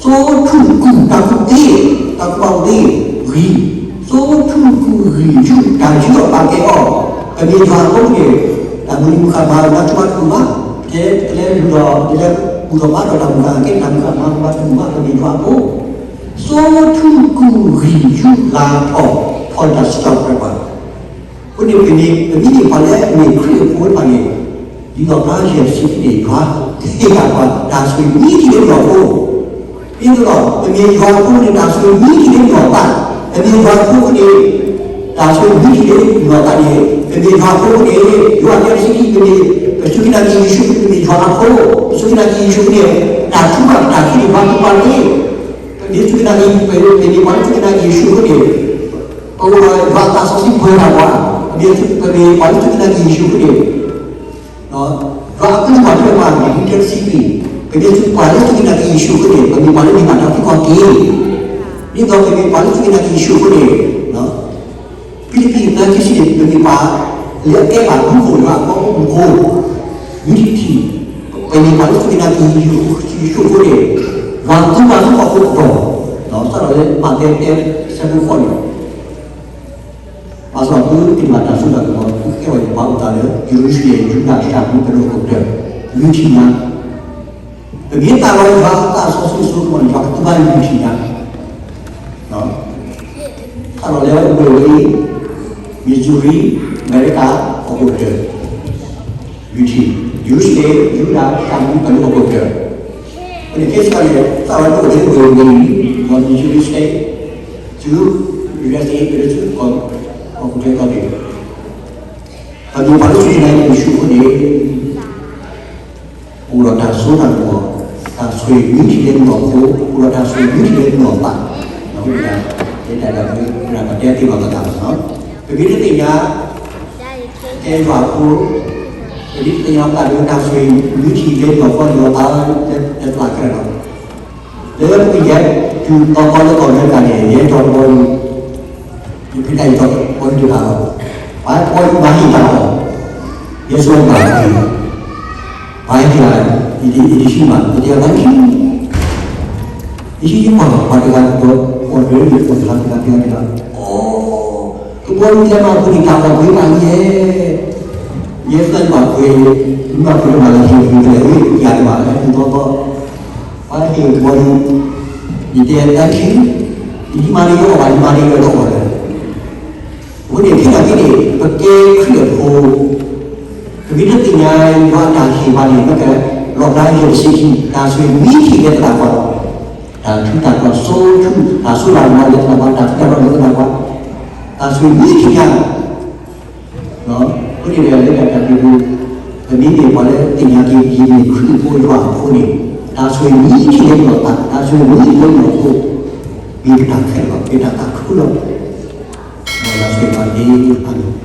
စိထူကူၣ် တၢ်ကူၣ်သ့, တၢ်ကူၣ်ဘၣ်ကူၣ်သ့, ဂံၢ်, စိထူကူၣ်ဂံၢ်ယူၤ တၢ်ယူးယီၣ်ပာ်ကဲအီၤ, ပမ့ၢ်ယွၤအဖိန့ၣ် တၢ်မုၢ်လံၢ်မုၢ်ဃၢ်မၤလၢထူမးတမုာ်ဘၣ်, ကဲ ကလဲၤလူၤဒီး ကလဲၤဘူၣ်ထီၣ်ဘါထီၣ်တၢ်မုၢ်ဃၢ် ကဲတၢ်မုၢ်ဃၢ်မၤလၢထူမးတမုာ်ဘၣ် ပမ့ၢ်ယွၤအဖိ စိထူကူၣ်ဂံၢ်ယူၤလၤထီၣ်, ထီၣ်တၢ်စံးထီၣ်ပတြၢၤပှၤ, အဃိန့ၣ် ပမ့ၢ် ပမ့ၢ်ပှၤလၢအမ့ၢ်ခရံာ်အဖိတဖၣ်န့ၣ် ဒ်သိးပှၤယဲၢ်ဆံန့ၣ် ယွၤဟ့ၣ်တၢ်ပှၤ တၢ်ဆိၣ်ဂ့ၤမံၤတထံၣ်လၢပှၤအဖိ, ဒ်သိးဒီး ပမ့ၢ်ယွၤအဖိန့ၣ် တၢ်ဆိၣ်ဂ့ၤမံၤတထံၣ်လၢပှၤအသး, ပမ့ၢ်ယွၤအဖိန့ၣ် တၢ်ဆိၣ်ဂ့ၤမံၤတထံၣ်လၢပှၤအသးန့ၣ် ပမ့ၢ်ယွၤအဖိန့ၣ် ယွၤတဲတဆံခံ ပမ့ၢ် ပစူၢ်က့ၤနာ်က့ၤယ့ၣ်ၡူး ပမ့ၢ်ယွၤအဖိ, ပစူၢ်က့ၤနာ်က့ၤယ့ၣ်ၡူးန့ၣ် တၢ်ထူးဘၣ်တၢ်ခံးန့ၣ် ပှၤကူၣ်ပှၤသ့, ပမ့ၢ်စူၢ်က့ၤနာ်က့ၤ ပမ့ၢ်ပှၤလၢစူၢ်က့ၤနာ်က့ၤယ့ၣ်ၡူးအဃိန့ၣ် ပအိၣ်ဒီးယွၤအသးစီဆှံပှဲၤထီၣ်ပှၤ, ပမ့ၢ်ပှၤလၢစူၢ်က့ၤနာ်က့ၤယ့ၣ်ၡူးအဃိန့ၣ် ယွၤအကလုၢ်ဘၣ်ထွဲပှၤ မ့ၢ်တဆံခံ, ပမ့ၢ်ပှၤလၢစူၢ်က့ၤနာ်က့ၤယ့ၣ်ၡူးအဃိန့ၣ် ပမ့ၢ်ပှၤလၢမ့ၢ်ဘၣ်တၢ်သံကွၢ်က့ၤ, ဒ်သိးပမ့ၢ်ပှၤလၢစူၢ်က့ၤနာ်က့ၤယ့ၣ်ၡူးအဃိန့ၣ် ဖံလံးပံး သၢ ခံဆံန့ၣ် ပမ့ၢ်ပှၤလၢအကဲဘၣ်မူခိၣ် ယွၤအဘီမုၢ်အဃိ, unity, ပမ့ၢ်ပှၤလၢစူၢ်က့ၤနာ်က့ၤယ့ၣ်ၡူးအဃိန့ၣ် ယွၤသူဘၣ်သူဟီၣ်ခိၣ်ကပီၤ, စးထီၣ်လၢမးသဲ သၢ ဆၢဖိဃိးန့ၣ် ဘၣ်ဆၣ်ဒီးသုတ့ၢ်ဘၣ်တၢ်စိတၢ်ကမီၤ သုကဲထီၣ်ယပှၤအိၣ်သးလၢ ယရူၤၡလ့ၣ် ယူဒၤ ၡၤမရံ ကရၢခိၣ်ကတၢၢ် unity ညါ, ပမ့ၢ်သးလီယွၤအသးစီဆှံအစိကမီၤန့ၣ် ယွၤကသူဘၣ် unity ညါ, စးထီၣ်လၢဝ့ၢ်ဝဲအံၤ Missouri, America ဟီၣ်ခိၣ်ကတၢၢ် unity, ယရူၤၡလ့ၣ် ယူဒၤ ၡၤမရံ ကရၢဟီၣ်ခိၣ်ကတၢၢ်, အဃိန့ၣ် ကဲစ့ၢ်ကီးန့ၣ် သးလီတအိၣ်လၢဝ့ၢ်ဝဲအံၤ Missouri State, ဆူ ယူဒၤ State ကရၢဆူ ဟီၣ်ခိၣ်ကတၢၢ်ကီၢ်ပူၤ ပမ့ၢ်ပှၤလၢစူၢ်က့ၤနာ်က့ၤယ့ၣ်ၡူးအဃိန့ၣ် အိၣ်ဒီးတၢ်စိတၢ်ကမီၤ, တၢ်ဆိၣ်ဂ့ၤမံၤတထံၣ်လၢနဂီၢ်အဃိ, အိၣ်ဒီးတၢ်ဆိၣ်ဂ့ၤမံၤတထံၣ်လၢနဂီၢ်အသး, ဒီး တဲတၢ်ဒီး ပတဲသ့လီၤပသးလီၤ. ပမ့ၢ်တသ့ၣ်ညါ ကဲယွၤအဖိ ပဒ်ပသ့ၣ်ညါဘၣ်ဒီးတၢ်ဆိၣ်ဂ့ၤ မ့ၢ်ထံၣ်လၢယွၤကီၢ်ဒီးအါ လၢတၢ်ခဲလၢာ်လီၤ. လၢပကယဲၢ်တုၤသီသီလၢကီၢ်အမဲရကၤန့ၣ် ယဲၢ်တီၤတဘီယူၤ ယဖဲတၢ်ယတီၤတဘီယူၤတဂၤလီၤ. ပှၤတဘီယူၤဘၣ်ဟ့ၣ်တၢ်အီၣ်, ယဲၢ်ဆိဘၣ်ဟ့ၣ် ပှၤဟ့ၣ်တၢ် ယတဟံးဘၣ် ယတဲ thank you ယဟံးယပှၤ ပှၤတဂၤတဘီ အီၣ်ဒၢယပှၤတဂၤတဂၤတဂၤတဂၤ အီၣ် တဘီယူၤယဲၢ်မး ဖိဒံးတၢ်အီၣ်ကွံာ်ဘၣ်ယဲၢ် ယဲၢ်သၢဘၣ်ကွံာ် မ့ၢ်မၤဖိဒံးမၤလၢဟ့ၣ်ကွံာ်တလဲၤဝံၤ ယၤတဘၣ်လၢဟံၣ်သီသီ ပှၤဟ့ၣ်တဘီယူၤ ယတဲ thank you ယဟံးမၤဒ်ယအီၣ်ဘၣ် ယမၤဒ်ယအီၣ်ဘၣ်လၢ အဃိန့ၣ် ခဲလၢာ်ခဲဆ့န့ၣ် ပကဲခရံာ်ဖိ ပမ့ၢ်တသ့ၣ်ညါယွၤအတၢ်ဟ့ၣ်ပှၤန့ၣ် ပကလီၤဘျါယွၤတဆံခံ တၢ်ဆိၣ်ဂ့ၤမ့ၢ်ထံၣ်လၢသးပှၢ်လီၤ. တၢ်ထူးတၢ်တီၤ စိထူ တၢ်စိတၢ်ကမီၤလၢသးပှၢ် တၢ်ထူးတၢ်တီၤလၢသးပှၢ် တၢ်ဆိၣ်ဂ့ၤမ့ၢ်ထံၣ်ညါ အဃိန့ၣ်ဒီး လၢတၢ်တၢ်ပျံၤပူၤ ပမ့ၢ်မ့ၢ်ပှၤလၢသ့ၣ်ညါက့ၤ ယမ့ၢ်ခရံာ်ဖိယွၤအဖိန့ၣ် တၢ်ဆိၣ်ဂ့ၤမ့ၢ်ထံၣ်လၢယွၤသး တၢ်ဆိၣ်ဂ့ၤမ့ၢ်ထံၣ်လၢယွၤအဖိ မ့ၢ်ပတၢ်ခဲလၢာ် မ့ၢ်တၢ်သးခုလီၤ. မ်ယွၤဆိၣ်ဂ့ၤပှၤတက့ၢ်. အၤမ့ၣ်.